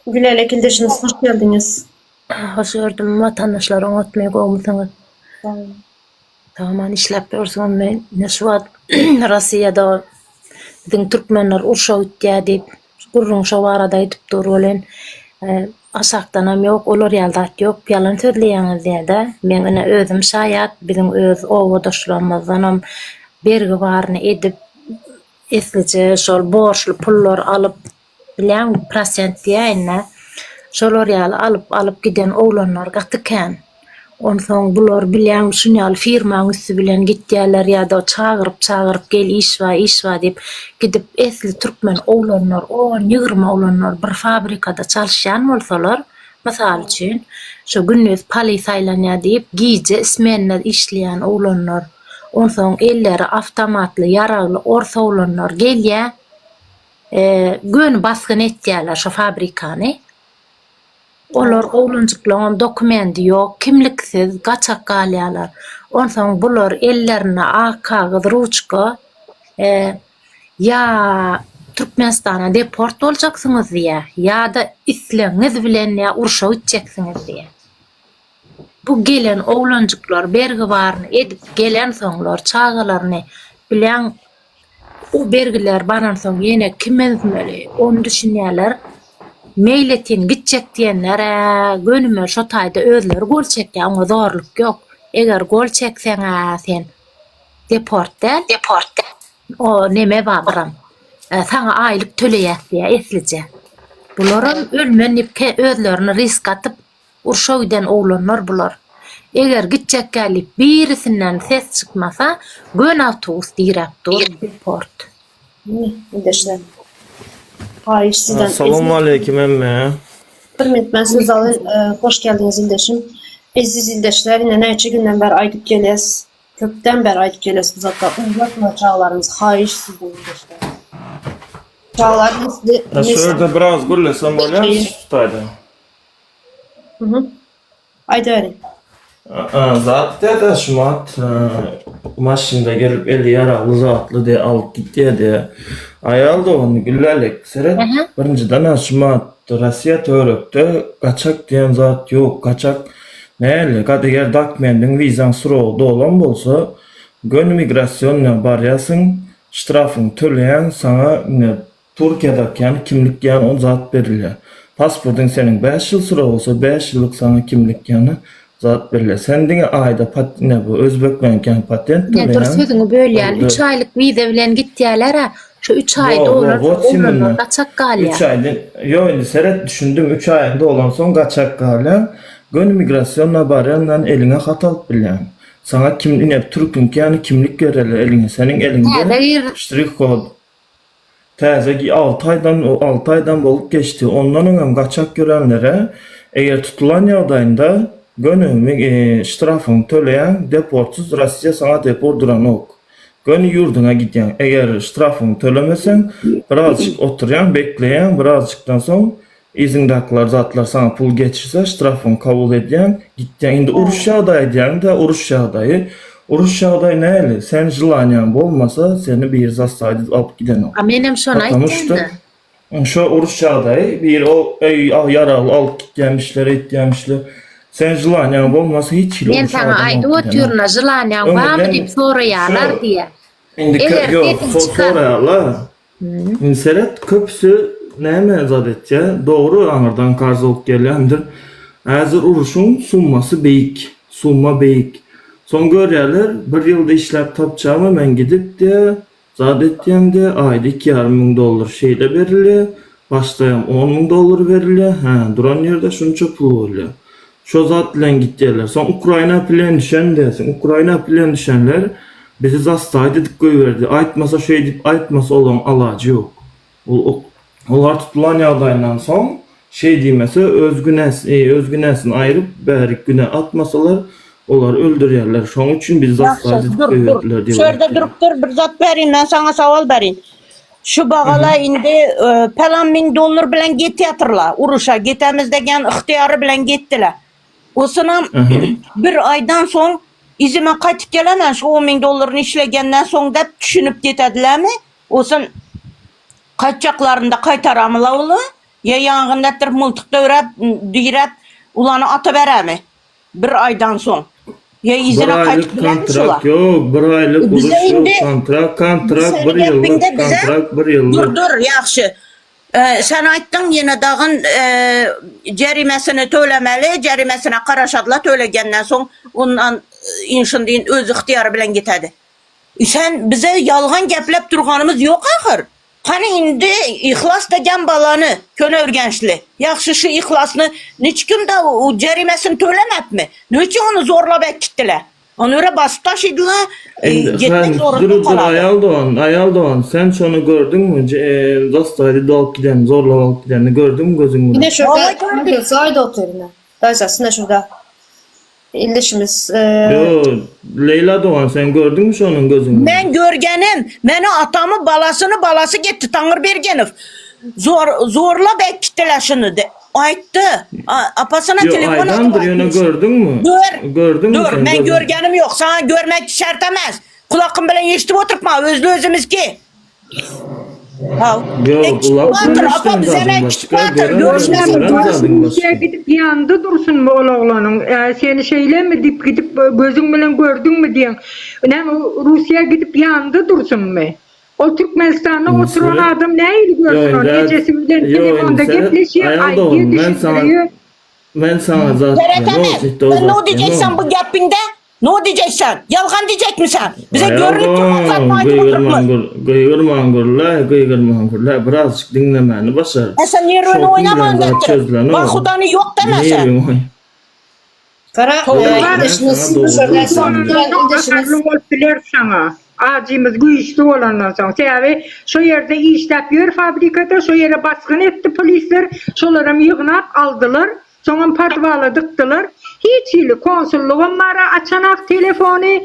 Speaker 2: Gülälek ildeşimiz hoş geldiňiz.
Speaker 4: Hoş gördüm watandaşlar oňatmy gowmysyňyz? Sag-aman işläp ýörsüňiz men ine şu wagt Rossiýada biziň türkmenler urşa gitýär diýip gürrüň şo barada aýdyp dur welin aşakdanam ýok olar ýaly zat ýok ýalan sözleýäňiz diýýärde men ine özüm şaýat biziň öz obadaşlarymyzdanam bergi baryny edip eslije şol borçly pullar alyp Bilýäňmi, prosent diýäýin-dä. Şolar ýaly alyp-alyp giden oglanlar gaty kän. Onsoň bular bilýäňmi, şun ýaly firmaň üsti bilen gitýärler ýa-da çagyryp-çagyryp gel iş bar, iş bar diýip gidip esli türkmen oglanlar, on, 20 oglanlar bir fabrikada çalyşýan bolsalar, mysal üçin, şo gündiz pali saýlanýar diýip, gije smenda işleýän oglanlar, onsoň elleri awtomatly, ýaragly ors oglanlar gelýär. Göni basgyn etýärler şo fabrikany. Olar oglanjyklaňam dokumendi ýok, kimliksiz, gaçak galýarlar. Onsoň bular ellerinde ak kagyz, ruçka, ýa Türkmenistana deport boljaksyňyz diýýär, ýa-da islegiňiz bilen ýa urşa gitjeksiňiz diýýär. Bu gelen oglanjyklar bergi baryny edip gelensoňlar çagalaryny bilen O bergiler baransoň ýene kim ezmeli, ony düşünýärler. Meýletin gitjek diýenler-ä gönümel şo taýda özleri gol çekýär, oňa zorluk ýok. Eger gol çekseň-ä sen deport däl. O neme bar biram, saňa aýlyk töleýäs diýýär eslije. Bularam ölmen diýip özlerini risk atyp Urşa giden oglanlar bular. Eger gitjekkä diýip birisinden ses çykmasa, göni awtobus diräp dur, deport.
Speaker 2: Ildeşler. Haýyş sizden.
Speaker 5: Salowmaleýkim hemmä.
Speaker 2: Bir minut men söz alayyn. Hoş geldiňiz ildeşim. Eziz ildeşler ine näçe günden bäri aýdyp gelýäs. Köpden bäri aýdyp gelýäs bu zatlar. Ugratma çagalaryňyzy haýyş sizden ildeşler. Çagalar nesli.
Speaker 5: Şu ýerde biraz gürlesem bolýarmy şu taýda?
Speaker 2: Aýdyberiň.
Speaker 5: Zat diýdi şumat maşynda gelip eli ýaragly zatly diýe alyp gitýä diýe. Aýal dogany Güllälek seret birinjiden-ä şumat Rossiýa töwerekde gaçak diýen zat ýok gaçak näli eger dokumendiň wizaň srogy dolan bolsa göni migrasiýonnyýa barýasyň ştrafyňy töleýäň saňa ine Türkiýedäki ýaly kimlik ýaly ol zat berilýär. Pasportyň seniň 5 ýyl süre bolsa 5 ýyllyk saňa kimlik ýaly zat berilýär. Sen diňe aýda pat ne bu özbekleňki ýaly patent
Speaker 4: Ine dur
Speaker 5: töleýäň.
Speaker 4: sözüňi bölýän.
Speaker 5: Boldy.
Speaker 4: 3 aýlyk wiza bilen gitýäler-ä. Şu 3 aý
Speaker 5: Wo wo
Speaker 4: dolansoň
Speaker 5: wot
Speaker 4: oglanlar
Speaker 5: imенно.
Speaker 4: gaçak
Speaker 5: 3
Speaker 4: galýar.
Speaker 5: aýdan ýok indi seret düşündim 3 aýyň dolansoň gaçak galýaň. Göni migrasiýona barýandan eliňe hat alyp bilýäň. Saňa kim ine türküňki ýaly kimlik bererler eliňe. Seniň eliňde
Speaker 4: Täze gir
Speaker 5: ştrih kod. Täze 6 aýdan 6 aýdan bolup geçdi. Ondan öňem gaçak ýörenlere eger tutulan ýagdaýynda göni ştrafyňy töleýäň, deportsyz Rossiýa saňa deport duranok. Göni ýurduňa gidýäň. Eger ştrafyňy tölemeseň, birazjyk oturýaň, bekleýäň, birazjykdan soň Yzyňdakylar zatlar saňa pul geçirse ştrafyňy kabul edýäň, gitýäň. Indi uruş ýagdaýy diýýäňdä, uruş ýagdaýy. Uruş ýagdaýy näli? Sen želaniýaň bolmasa, seni biri zastaýt edip alyp gidenok.
Speaker 4: A menem şony
Speaker 5: Потому что
Speaker 4: aýtýan-da.
Speaker 5: şo uruş ýagdaýy biri o öý ýaragly alyp gitýämişler, etýämişler. Sen želaniýaň bolmasa hiç hili
Speaker 4: Men
Speaker 5: uruş
Speaker 4: saňa
Speaker 5: adam
Speaker 4: aýdyp
Speaker 5: alyp gidenok.
Speaker 4: otyryn-a, želaniýaň
Speaker 5: Öňünden
Speaker 4: barmy diýip soraýarlar
Speaker 5: şo
Speaker 4: diýýä.
Speaker 5: indi
Speaker 4: Eger
Speaker 5: ýok,
Speaker 4: sesiň
Speaker 5: şo
Speaker 4: çykar.
Speaker 5: soraýarlar. Indi seret köpüsi näme zat etýä dogry aňyrdan karz bolup gelýändir. Häzir uruşyň summasy beýik. Summa beýik. Soň görýärler bir ýylda işläp tapjagmy men gidip diýä zat etýän diýä aýda 2,5 müň dollar şeýle berilýä başdaýam 10 müň dollar berilýä hä duran ýerde şunça pul bolýa. Şo zat bilen gitýärler. Soň Ukraina plen düşen dersiň. Ukraina plen düşenler bizi zastaýt edip goýberdi. Aýtmasa şeýdip aýtmasa olaň alajy ýok. Ol olar tutulan ýagdaýyndan soň şeý diýmese öz günäsi öz günäsini aýryp bärik günä atmasalar olary öldürýärler. Şoň üçin bizi
Speaker 1: Ýagşy,
Speaker 5: zastaýt edip
Speaker 1: dur, dur.
Speaker 5: goýberdiler
Speaker 1: Şu
Speaker 5: diýip
Speaker 1: ýerde
Speaker 5: aýtýar.
Speaker 1: durup dur, bir zat berin, men saňa sowal berin. Şu bagala indi e, pelan min dollar bilen getýatyrlar. Uruşa getemiz degen ygtyýary bilen getdiler. Osunam bir aýdan soň izime gaýtyp gelemen şu 10 min dollaryny işlegenden soň dep düşünip getedilermi? Osun gaýtjaklarynda gaýtaramylar olar? Ýa ýangyn etdirip myltyk döwräp, diräp ulany ataberemi? Bir aýdan soň. Ýa
Speaker 5: Bir
Speaker 1: yzyna
Speaker 5: aýlyk
Speaker 1: gaýtyp bilermi şola?
Speaker 5: kontrakt ýok, bir aýlyk uruş
Speaker 1: Bize
Speaker 5: ýok,
Speaker 1: indi
Speaker 5: kontrakt, kontrakt
Speaker 1: seniň
Speaker 5: bir ýyllyk,
Speaker 1: gepiňde bize
Speaker 5: kontrakt bir
Speaker 1: dur
Speaker 5: ýyllyk.
Speaker 1: dur ýagşy. Sen aýtdyň ýene dagyn jerimesini tölemeli, jerimesine garaşadyla tölegenden soň ondan inşin diýin öz ygtyýary bilen gitedi. Sen bize ýalgan geplep durganymyz ýok ahyr. Hany indi Yhlas degen balany Köneürgençli. Ýagşy şu Yhlasny niçkim de jerimesini tölemepmi? Neçün ony zorlap äkitdiler? Ony öre basyp taşydylar,
Speaker 5: Indi
Speaker 1: getmek
Speaker 5: sen
Speaker 1: zorunda
Speaker 5: dur dur
Speaker 1: galady.
Speaker 5: aýal dogan, aýal dogan sen şony gördüňmi? Zastaýdy alyp giden, zorlap alyp gidenini gördüňmi gözüň bilen?
Speaker 2: Ine şurada
Speaker 1: Vallahi gördük.
Speaker 2: Saýda otyr ine. Daýzasy ine şurada. Ildeşimiz e,
Speaker 5: Yo, Leýla dogan sen gördüňmi şonuň gözüň bilen?
Speaker 1: Men görgenim, meni atamy balasyny balasy getdi Taňyrbergenow. Zor zorlap äkitdiler şuny de. Aýtdy. Apasyna
Speaker 5: Yo,
Speaker 1: telefon atyp
Speaker 5: aýdandyr ýöne
Speaker 1: aýtmyş.
Speaker 5: gördüňmi?
Speaker 1: Gör.
Speaker 5: Gördüňmi
Speaker 1: Dur,
Speaker 5: sen
Speaker 1: men
Speaker 5: gözüň?
Speaker 1: görgenim ýok. Saňa görmek şert emes. Kulakym bilen eşidip oturypma, özli özümizki. Haw.
Speaker 5: Ýok, gulak
Speaker 1: Batyr,
Speaker 5: bilen
Speaker 1: apa
Speaker 5: eşiden
Speaker 1: bize
Speaker 5: zadyň
Speaker 1: ne
Speaker 5: başga,
Speaker 1: Batyr,
Speaker 5: gören
Speaker 1: görüşmän
Speaker 5: gören
Speaker 1: dur.
Speaker 5: zadyň başga.
Speaker 3: Russiýa gidip ýandy dursunmy ol oglanyň? E, seni şeýlemi diýip gidip gözüň bilen gördüňmi diýen. Näme Russiýa gidip ýandy dursunmy? Ol Türkmenistanda oturan
Speaker 5: Seret.
Speaker 3: adam nähili
Speaker 5: Ýo,
Speaker 3: görsün ony?
Speaker 5: indi
Speaker 3: Ejesi bilen
Speaker 5: ýo, indi
Speaker 3: telefonda
Speaker 5: seret,
Speaker 3: gepleşýär,
Speaker 5: aýal
Speaker 3: aýdýar,
Speaker 5: dogan, men saňa
Speaker 3: düşündirýär.
Speaker 5: men saňa zat
Speaker 1: Seret
Speaker 5: diýemok,
Speaker 1: ene,
Speaker 5: ciddi o
Speaker 1: sen
Speaker 5: zat
Speaker 1: ne diýjeksen
Speaker 5: diýemok.
Speaker 1: bu gepiňde? Ne diýjeksen? Ýalgan diýjekmi sen? Bize
Speaker 5: Aýal
Speaker 1: görünip duran zat
Speaker 5: dogan,
Speaker 1: aýdyp
Speaker 5: gygyrman
Speaker 1: oturupmyz.
Speaker 5: gür, gygyrman gürle, gygyrman gürle, birazjyk diňlemäni başar.
Speaker 1: E sen nerwini
Speaker 5: Şowhun bilen
Speaker 1: oýnaman
Speaker 5: zat
Speaker 1: getir.
Speaker 5: çözülenok.
Speaker 1: Bahudany ýok deme sen.
Speaker 5: Nerwiň oý.
Speaker 2: Gara
Speaker 1: Towba.
Speaker 2: e,
Speaker 5: Ben
Speaker 2: ildeşimiz
Speaker 5: sana
Speaker 2: bu
Speaker 5: dogry
Speaker 2: şurada
Speaker 5: söylüyorum.
Speaker 2: son duran ildeşimiz
Speaker 3: Gaharly bolup biler saňa. Ajymyz güýçli bolandan soň. Sebäbi şo ýerde işläp ýör fabrikada, şo ýere basgyn etdi polisler, şolaram ýygnap aldylar. Soňam podwala dykdylar. Hiç hili konsullygam bar açanak telefony,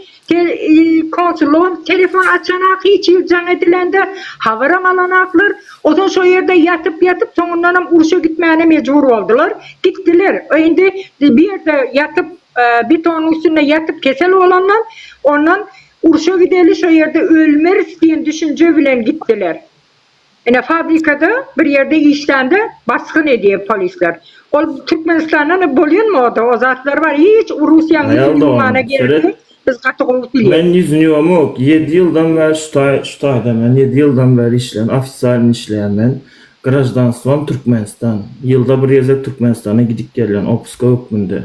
Speaker 3: konsullygam telefon açanak, hiç hili jaň edilende habaram alanaklar. Ozal şo ýerde ýatyp-ýatyp soňundanam urşa gitmäne mejbur boldular. Gitdiler. Indi bir ýerde ýatyp, betonyň üstünde ýatyp kesel bolandan, ondan urşa gideli şo ýerde ölmeris diýen düşünje bilen gitdiler. Ine fabrikada bir ýerde işlände basgyn edýär polisler. Ol Türkmenistanda bolýanmy o-da o zatlar bar. Hiç Russiýanyň
Speaker 5: Aýal
Speaker 3: ýüzüni
Speaker 5: dogan,
Speaker 3: ýuwmana gerek
Speaker 5: seret.
Speaker 3: ýok. Biz gaty gowy bilýäs.
Speaker 5: Men ýüzüni ýuwamok. Ýedi ýyldan bäri şu taý şu taýda men ýedi ýyldan bäri işleýän, ofisialny işleýän men. Graždanstwam Türkmenistan. Ýylda bir gezek Türkmenistana gidip gelýän opuska hökmünde.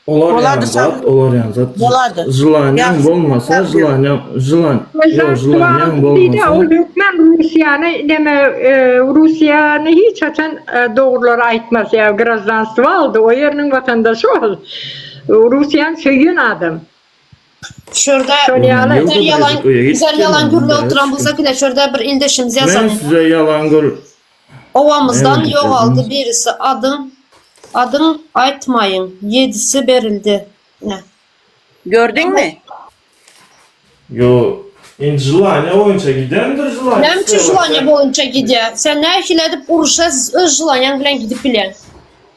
Speaker 5: Olar
Speaker 1: Bolady
Speaker 5: ýaly
Speaker 1: sen.
Speaker 5: zat, olar ýaly zat.
Speaker 1: Bolady.
Speaker 5: Želaniýaň
Speaker 1: Ýagşy.
Speaker 5: bolmasa, želaniýaň, želan, ýok, želaniýaň
Speaker 3: Diýdi,
Speaker 5: bolmasa.
Speaker 3: ol hökman Russiýany neme Russiýany hiç haçan dogrulary aýtmaz ýa graždanstwo aldy, o ýeriniň watandaşy ol. Russiýany söýen adam.
Speaker 2: Şurada
Speaker 3: Şol ýaly.
Speaker 2: Güzel yalan, güzel yalan gürle oturan
Speaker 5: Bu
Speaker 2: bolsa ki şurada bir ildeşimiz
Speaker 5: Men
Speaker 2: yazan.
Speaker 5: size ýalan gür
Speaker 2: Ovamızdan
Speaker 5: Evet,
Speaker 2: yoğaldı
Speaker 5: evet.
Speaker 2: birisi adın adın aytmayın. Yedisi berildi. Ne?
Speaker 1: Gördün mü?
Speaker 5: Yo, indi želaniýa boýunça gidendir želaniýa.
Speaker 2: Näme üçin želaniýa boýunça gidýär? Sen nähili edip uruşa öz želaniýaň bilen gidip bilýäň?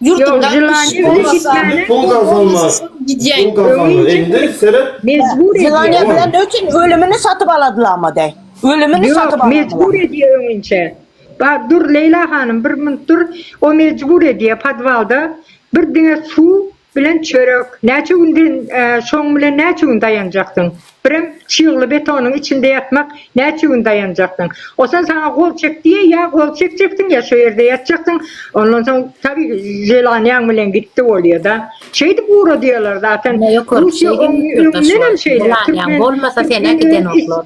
Speaker 2: Ýurduňdan
Speaker 3: Ýok, želaniýa
Speaker 2: iş
Speaker 3: bilen
Speaker 2: bolmasa,
Speaker 3: gitmäne-
Speaker 5: Pul gazanma.
Speaker 2: Gidýäň.
Speaker 5: Pul gazanma. Indi seret
Speaker 3: Mejbur
Speaker 1: Zilanya
Speaker 3: edýär.
Speaker 1: bilen üçin ölümini satyp aladylar ama de. Ölümini satyp
Speaker 3: Ýok, mejbur
Speaker 1: aladylar.
Speaker 3: edýär öňinçe. Bar dur Leýla hanym bir minut dur. O mejbur edýär podwalda bir diňe suw bilen çörek. Näçe günden şoň bilen näçe gün daýanjaksyň? Birem çygly betonyň içinde ýatmak näçe gün daýanjaksyň? Osan saňa gol çek diýe ýa gol çekjeksiň ýa şo ýerde ýatjaksyň. Ondan soň tabi želaniýaň bilen gitdi bolýada. Şeýdip ugradýarlar zaten. Russiýa oň öňündenem şeýle.
Speaker 4: Želaniýaň bolmasa sen-ä gidenoklar.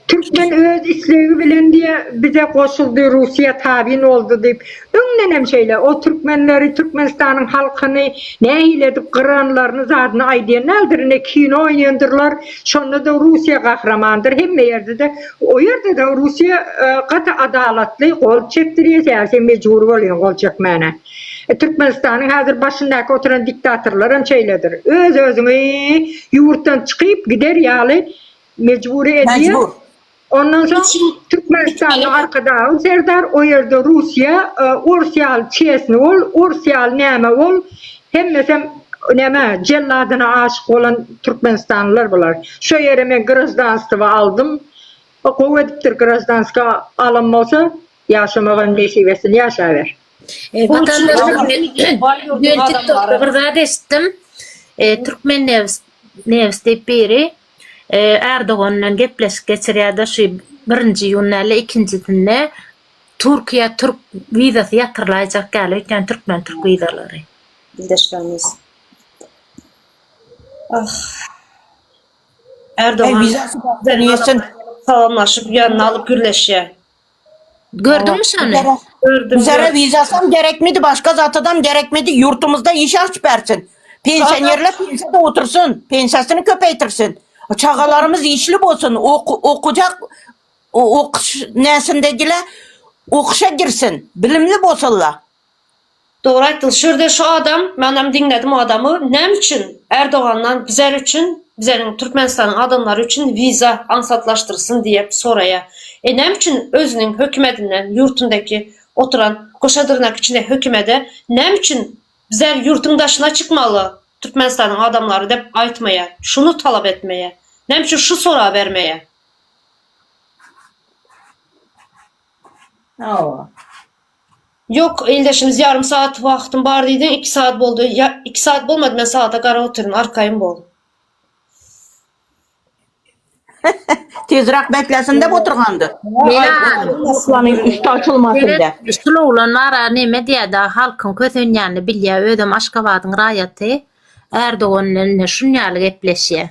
Speaker 3: Türkmen öz islegi bilen diýe bize goşuldy Russiýa tabyn boldy diýip öňdenem şeýle o türkmenleri Türkmenistanyň halkyny nähili edip gyranlaryny zadyny aýdýan däldir ine kino oýnandyrlar şonda-da Russiýa gahramandyr hemme ýerde-de o ýerde-de Russiýa gaty adalatly gol çekdirýär sebäbi sen mejbur bolýaň gol çekmäne Türkmenistanyň häzir başyndaky oturan diktatorlaram şeýledir öz özüňi ýurtdan çykyp gider ýaly Mejbury edýär.
Speaker 1: Mejbur.
Speaker 3: Ondan soň Türkmenistanda Arkadagly Serdar o ýerde Russiýa, ors ýaly çesni bol, ors ýaly näme bol, hemmesem näme jelladyna aşyk bolan türkmenistanlylar bular. Şo ýere men graždanstwo aldym. Gowy edipdir graždanska alan bolsa. Ýaşamagam nesip etsin ýaşaber.
Speaker 4: Watandaşlar men TikTokda bir zat eşitdim. Türkmen Newis Newis diýip biri Erdogan bilen gepleşik geçirýärdi şu birinji iýun däl-de ikinjisinde Türkiýä türk wizasy ýatyrylaýjak ýaly öýtýän türkmen türk wizalary.
Speaker 2: Ildeşlerimiz. Ah. Erdogan salamlaşyp ýanyna alyp gürleşýär.
Speaker 4: Gördüňmi şony?
Speaker 2: Gördüm.
Speaker 1: Bizlere vizasam gerekmedi, başga zatadam gerekmedi. Ýurtumyzda iş açyp bersin. Pensionerler pensiyada otursun, pensiýasyny köpeýtirsin. Çagalarymyz işli bolsun, okujak okuş näsindegiler okuşa girsin, bilimli bolsunlar.
Speaker 2: Dogry aýtdyňyz. Şu ýerde şu adam, menem diňledim o adamy, näme üçin Erdogandan bizer üçin, bizeriň Türkmenistanyň adamlary üçin wiza aňsatlaşdyrsyn diýip soraýa. E näme üçin özüniň hökümedinden ýurtundaki oturan goşa dyrnak içinde hökümede näme üçin bizer ýurtuň daşyna çykmaly Türkmenistanyň adamlary dep aýtmaýa, şuny talap etmeýä. Näme üçin şu soragy bermeýä.
Speaker 1: Hawa.
Speaker 2: Ýok, ildeşimiz ýarym sagat wagtym bar diýdiň, iki sagat boldy. Ýa, iki sagat bolmady, men sagata garap otyryn, arkaýyn bol.
Speaker 1: Tizräk beklesin dep oturgandy.
Speaker 4: Melan.
Speaker 1: Üsti açylmasyn dep.
Speaker 4: Şul oglan bar-a neme diýýär-dä, halkyň kösenýänini bilýär, özem Aşgabadyň raýaty. Erdogan bilen ine şun ýaly gepleşýär.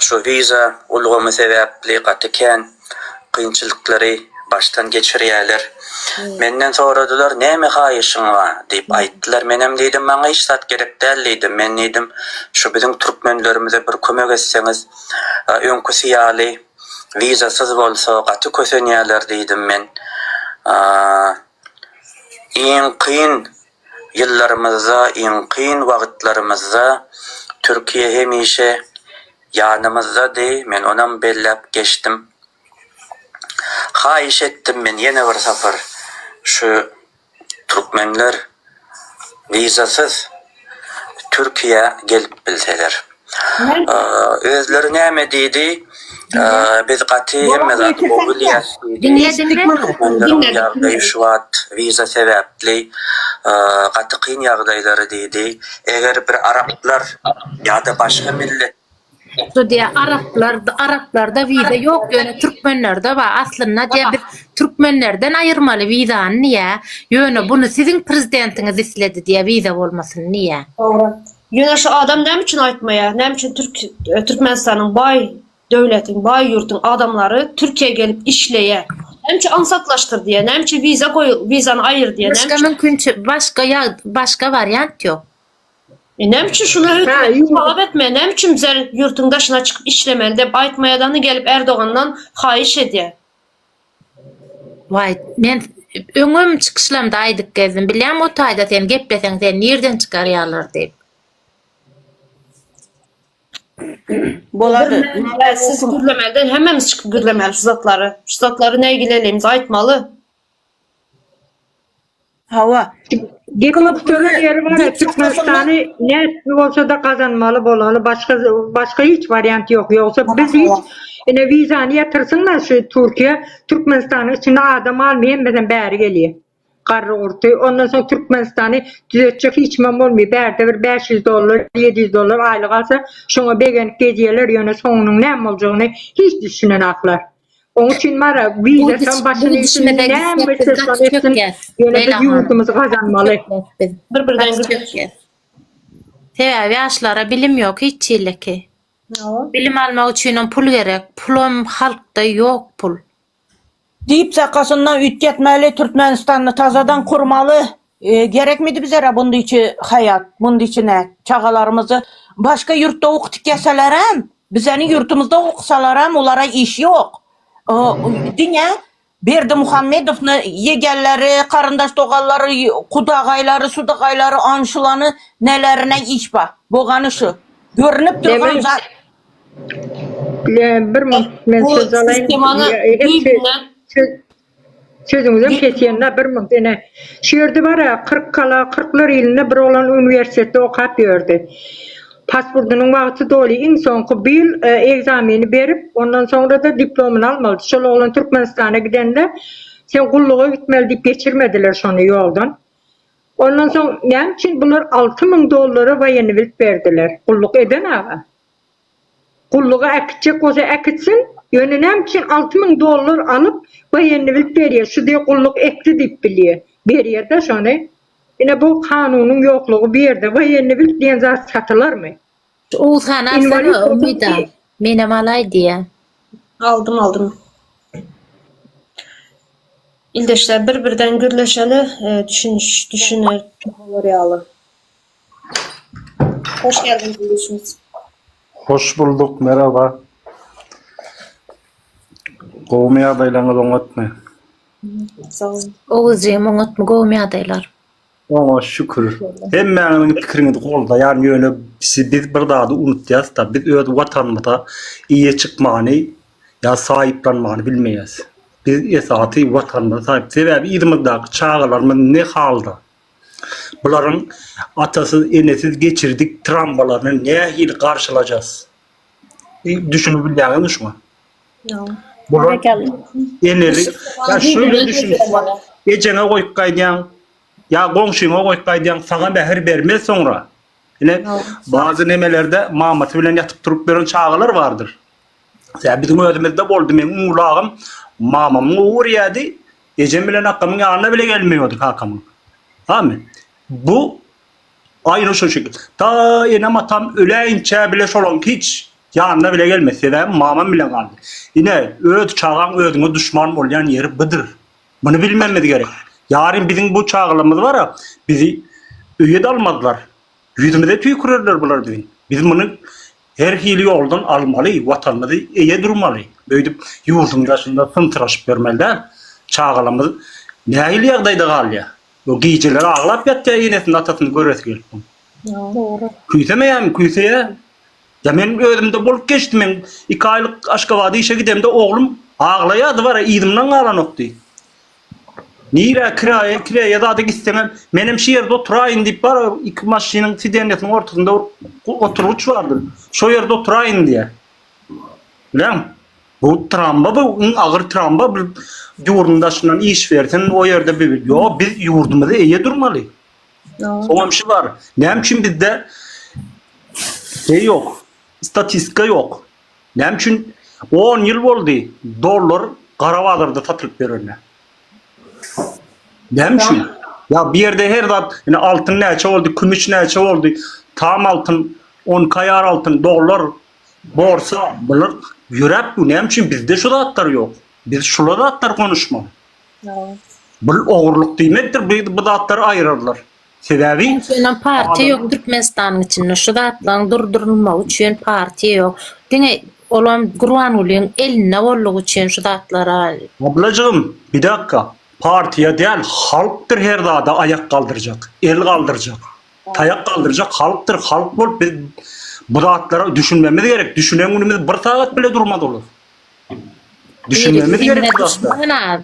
Speaker 6: Şu wiza ulgamy sebäpli gaty kän kynçylyklary başdan geçirýäler. Menden soradylar näme haýyşyň bar diýip aýtdylar. Menem diýdim maňa hiç zat gerek däl diýdim. Men diýdim şu biziň türkmenlerimize bir kömek etseňiz öňküsi ýaly wizasyz bolsa gaty kösenýäler diýdim men. Iň kyn Ýyllarymyzda, iň kyn wagtlarymyzda Türkiýe hemişe ýanymyzdady, men onam belläp geçdim. Haýyş etdim men ýene bir sapar şu türkmenler wizasyz Türkiýä gelip bilseler. Özleri näme diýdi? Biz gaty hemme zady gowy bilýäs diýdi. Türkmenleriň ýagdaýy şu wagt wiza sebäpli gaty kyn ýagdaýlary diýdi. Eger bir araplar ýa-da başga millet.
Speaker 4: Şu diýýär araplar araplarda wiza ýok ýöne türkmenlerde bar aslynda diýýär biz türkmenlerden aýyrmaly wizany diýýär ýöne buny siziň prezidentiňiz isledi diýýär wiza bolmasyn diýýär.
Speaker 2: Dogry. Ýöne şu adam näme üçin aýtmaýar? Näme üçin türk Türkmenistanyň baý döwletiň, baý ýurduň adamlary Türkiýä gelip işleýär? Näme üçin aňsatlaşdyr diýýär? Näme üçin wiza goý, wizany aýyr diýýär? Näme
Speaker 4: Başga
Speaker 2: üçin?
Speaker 4: mümkinçi başga ýa başga wariant ýok.
Speaker 2: E näme üçin şuny hökümet talap etmeýär? Näme üçin bizler ýurduň daşyna çykyp işlemeli diýip aýtmaýadany gelip Erdogandan haýyş edýär?
Speaker 4: Waý, men öňem çykyşlamda aýdyp gezdim. Bilýäňmi o taýda sen gepleseň seni nirden çykarýarlar diýip.
Speaker 1: Bolady.
Speaker 2: Siz gürlemeli däl, hemmämiz çykyp gürlemeli şu zatlary. Şu zatlary nägileligimizi aýtmaly.
Speaker 1: Hawa.
Speaker 3: Gepiň gutaran ýeri bar, Türkmenistany nätip bolsa-da gazanmaly bolany, başga başga hiç wariant ýok. Ýogsa biz hiç ine wizany ýatyrsynlar şu Türkiýe, Türkmenistanyň içinde adam galmaýar, hemmesem bäri gelýär. Garry gurty. Ondan soň Türkmenistany düzetjek hiç kimem bolmaýar. Bärde bir 500 dollar, 700 dollar aýlyk alsa, şoňa begenip gezýärler, ýöne soňunyň näme boljagyny hiç düşünenaklar. Oň üçin bara wizasyň başyny etsin, näme etsin, şony etsin. Ýöne biz ýurdumyzy gazanmaly.
Speaker 2: Bir-birden
Speaker 4: Sebäbi ýaşlara bilim ýok hiç hilleki. Bilim almak üçinem pul gerek. Pulam halkda ýok pul.
Speaker 1: Diýip sakasyndan üýtgetmeli, Türkmenistany tazadan kurmaly. Gerekmidi bizere bundyçy haýat, bundyçy nä? Çagalarymyzy başga ýurtda okutyp gelselerem, bizeniň ýurtumyzda okusalaram olara iş ýok. Diňe Berdimuhamedowny ýegenleri, garyndaş-doganlary, kudagaýlary, sudagaýlary, anşylany nelerine iş bar. Bogany şu. Görünip durgan zat.
Speaker 3: Bir minut men
Speaker 2: Bu
Speaker 3: söz alaýyn.
Speaker 2: sistemany düýbünden
Speaker 3: Sözüňizem kesýän-dä bir munt ene. Şu ýerde bar-a, Kyrkkala, kyrklar ilinde bir oglan uniwersitetde okap ýördi. Pasportynyň wagty doly, iň soňky bu ýyl ekzameni berip, ondan soňra-da diplomyny almalydy. Şol oglan Türkmenistana gidende. Sen gulluga gitmeli diýip geçirmediler şony ýoldan. Ondan soň näme üçin bular 6000 dollara woýenny bilet berdiler? Gulluk eden aga. Gulluga äkitjek bolsa äkitsin, ýöne näme üçin 6000 dollar alyp woýenny bilet berýär, şu diýe gulluk etdi diýip bilýär. Berýär-de şony. Ine bu kanunyň ýoklugy bu ýerde woýenny bilet diýen zat satylarmy?
Speaker 4: Şu Oguzhany alsana Umyda. Menem alaý diýýä.
Speaker 2: Aldym aldym. Ildeşler bir birden gürleşeli düşüniş düşüner bolar ýaly. Hoş geldiňiz ildeşimiz.
Speaker 7: Hoş bulduk merhaba. Gowumy ýagdaýlaryňyz oňatmy?
Speaker 2: Sag boluň.
Speaker 4: Oguzjygym oňatmy gowumy ýagdaýlar?
Speaker 7: Oňa şükür. Hemmäňiziň pikiriňizi goldaýan ýöne biz bir zady unutýas-da biz öz watanymyza eýe çykmany ýa saýyplanmany bilmeýäs. Biz esasy watanymyza saýyp sebäbi yzymyzdaky çagalarymyz ne halda? Bularyň atasyz enesiz geçirdik tramwalaryny nähili garşylajas? Düşünip bilýäňizmi şuňa? Bular eneli ýa şöyle düşün. Ejeňe goýup gaýdýaň, ýa goňşyňa goýup gaýdýaň, saňa mähir bermez soňra. Ine, bazı nemelerde mamasy bilen ýatyp turup beren çagalar bardyr. Ýa biziň özümizde boldy, meň ulagym mamamyň gowy görýärdi, ejem bilen akamyň ýanyna bile gelmeýärdi kakamyň. Hamy? Bu Aýna şo şekil. Ta enem atam öläýinçä bile şolaň hiç ýanyna bile gelmedi. Sebäbi mamam bilen galdy. Ine, öz çagaň özüňe duşman bolýan ýeri budur. Muny bilmemiz gerek. Ýaryn biziň bu çagalarymyz bara, bizi öýe-de almazlar. Ýüzümize tüýkürerler bular biziň. Biz muny her hili ýoldan almaly, watanymyzy eýe durmaly. Beýdip ýurduň daşynda syntyrlaşyp ýörmeli däl. Çagalarymyz nähili ýagdaýda galýar? O gijeler aglap ýatýar enesini atasyny göresi gelip.
Speaker 2: Dogry.
Speaker 7: Küýsemeýärmi? Küýseýär. Ya men özümde bolup geçdi men 2 aýlyk Aşgabada işe gidemde oglum aglaýardy bara yzymdan galanokdy. Nirä kiraýa kireýe zada gitseňem menem şu ýerde oturaýyn diýip bara iki maşynyň sidenýesiniň ortasynda bir oturgyç bardyr. Şo ýerde oturaýyn diýýär. Bileň? Bu tramba bu iň agyr tramba bu ýurduň daşyndan iş bersin o ýerde bir ýok biz ýurdumyza eýe durmaly. Soňam şu bar. Näme üçin bizde şey ýok? Statistika ýok. Näme üçin 10 ýyl boldy dollar gara bazarda satylyp ýörende. Näme üçin? Ya bir ýerde her zat, ine altyn näçe boldy, kümüş näçe boldy, tam altyn, 10 kaýar altyn, dollar Borsa bular ýöräp bu näme üçin bizde şu zatlar ýok? Biz şula zatlar konuşmaly. Bul ogurlyk diýmekdir bu, bu zatlary aýyrarlar. Sebäbi
Speaker 4: Üçinem partiýa ýok Türkmenistanyň içinde. Şu zatlaryň durdurylmagy üçin partiýa ýok. Diňe olam Gurbangulyň elinde boldugy üçin şu zatlara
Speaker 7: Ablajygym bir dakika partiýa däl halkdyr her zada aýak galdyrjak, el galdyrjak. Taýak galdyrjak halkdyr, halk bolup biz bu zatlara düşünmemiz gerek. Düşünen günümiz bir sagat bile durmaz olar. Düşünmemiz gerek bu zatlara.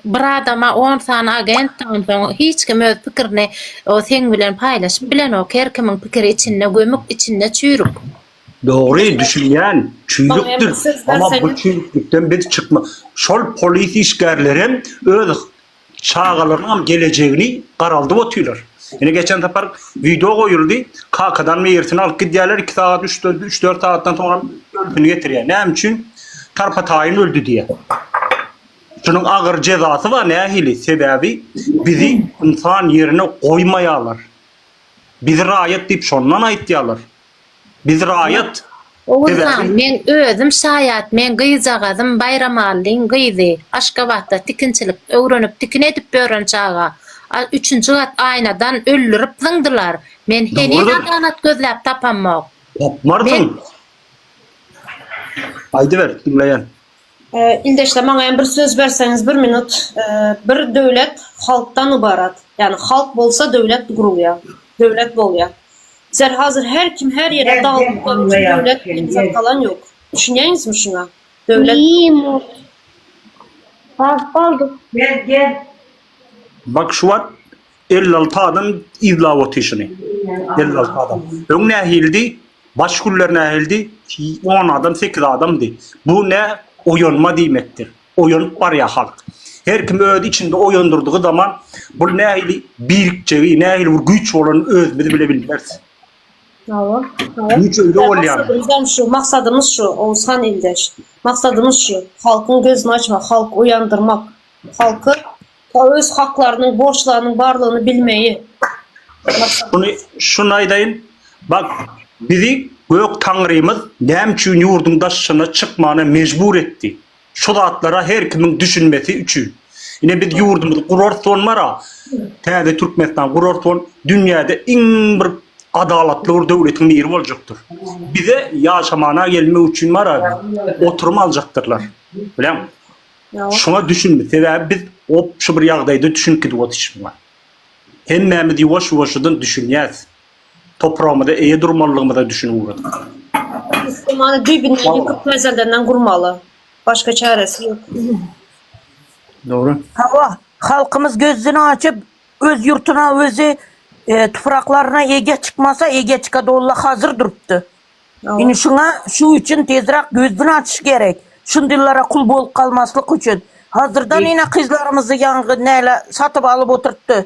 Speaker 4: Bir adama 10 sany agent onsoň hiç kim öz pikirini o seň bilen paýlaşyp bilenok. Her kimiň pikiri içinde gömük, içinde çüýrük.
Speaker 7: Dogry düşünýän, çüýrükdir. Ama bu çüýrüklikden biz çykma. Şol polis işgärlerem öz Çagalarynyňam gelejegini garaldyp otyrlar. Ine geçen sapar wideo goýuldy. Kakadan birisini alyp gidýärler, 2 sagat, 3 3-4 sagatdan soňra ölüsini getirýär. Näme üçin? Tarpa taýyn öldi diýýär. Şunuň agyr jezasy bar nähili? Sebäbi bizi ynsan ýerine goýmaýarlar. Bizi raýat diýip şondan aýtýarlar. Biz raýat.
Speaker 4: Oguzhan, meň özüm şaýat, meň gyzjagazym Baýramalyň gyzy, Aşgabatda tikinçilik öwrenip tikin edip ýören çaga, üçünji gat aýnadan öldürip zyňdylar. Men heniz adalat gözläp tapamok.
Speaker 7: Tapmarsyň. Aýdyber, diňleýän.
Speaker 2: Ildeşler maňa hem bir söz berseňiz bir minut. Bir döwlet halkdan ybarat. Ýagny halk bolsa döwlet gurulýar. Döwlet bolýar. Bizler hazir her kim her ýere dagylyp döwlet diýen zat galan ýok. Düşünýäňizmi şuňa? Döwlet
Speaker 3: Gel gel.
Speaker 7: Bak şu wagt 56 adam yzlap otyr şuny. 56 adam. Öň nähildi? Baş günler nähildi? 10 adam, 8 adamdy. Bu ne? Oýanma diýmekdir. Oýanyp barýar halk. Her kim öz içinde oýandyrdygy zaman bul nähili birikjegi, nähili bir güýç bolanyny özümiz bile bilmeris.
Speaker 2: Hawa.
Speaker 7: Güýç öýde bolýar.
Speaker 2: Maksadymyzam şu, maksadymyz şu, Oguzhan ildeş. Maksadymyz şu, halkyň gözüni açmak, halky oýandyrmak. Halky öz haklarynyň, borçlarynyň barlygyny bilmeyi.
Speaker 7: Şuny şuny aýdaýyn. Bak, bizi gök Taňrymyz näme üçin ýurduň daşyna çykmana mejbur etdi? Şu zatlara her kimiň düşünmesi üçin. Ine biz ýurdumyzy gurarys bolmara. Täze Türkmenistan gurarys bol dünýäde iň bir adalatly bir döwletiň biri boljakdyr. Bize ýaşamana gelmek üçin bara oturum aljakdyrlar. Bileň? Şuňa düşünme. Sebäbi biz op şu bir ýagdaýda düşünip gidip otyrys şuňa. Hemmämiz ýuwaş-ýuwaşdan düşünýäs. Topragymyza eýe durmalylygymyza düşünip ugradyk.
Speaker 2: Sistemany düýbünden ýykyp täzeldenden gurmaly. Başga çäresi ýok.
Speaker 7: Dogry.
Speaker 1: Hawa, halkymyz gözüni açyp, öz ýurtuna, özi tupraklaryna ege çykmasa, ege çykady olla hazyr durupdy. Indi şuňa şu üçin tezräk gözüni açyş gerek. Şundylara kul bolup galmaslyk üçin. Hazyrdan ine kyzlarymyzy ýaňky näle satyp alyp oturtdy.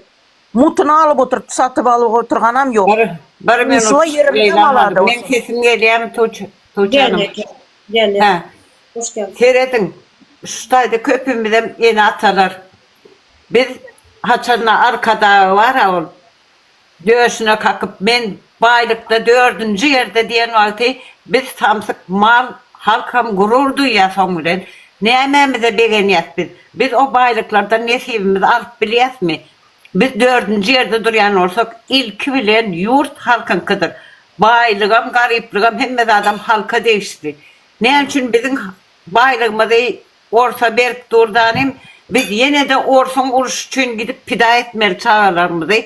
Speaker 1: Mutyny alyp oturtdy, satyp alyp oturganam ýok.
Speaker 8: Bir, bir minut.
Speaker 1: Şuňa ýerimizem
Speaker 8: Leýla
Speaker 1: alady.
Speaker 8: hanym, meň sesim gelýärmi Tuç, Tuç hanym?
Speaker 2: Gelýär, gelýär.
Speaker 8: Hä.
Speaker 2: Hoş geldiň.
Speaker 8: Serediň, şu taýda köpümizem ene-atalar. Biz haçanda Arkadagy bar-a ol Döşüne kakyp men baýlykda dördünji ýerde diýen wagty biz samsyk mal halkam gurur duýýa soň bilen nämämize begenýäs biz biz o baýlyklardan nesibimizi alyp bilýäsmi biz dördünji ýerde durýan bolsak ilki bilen ýurt halkyňkydyr baýlygam garyplygam hemme zadam halka degişli näme üçin biziň baýlygymyzy Orsa berip dur danym, biz ýene-de orsuň urşy üçin gidip pida etmeli çagalarymyzy.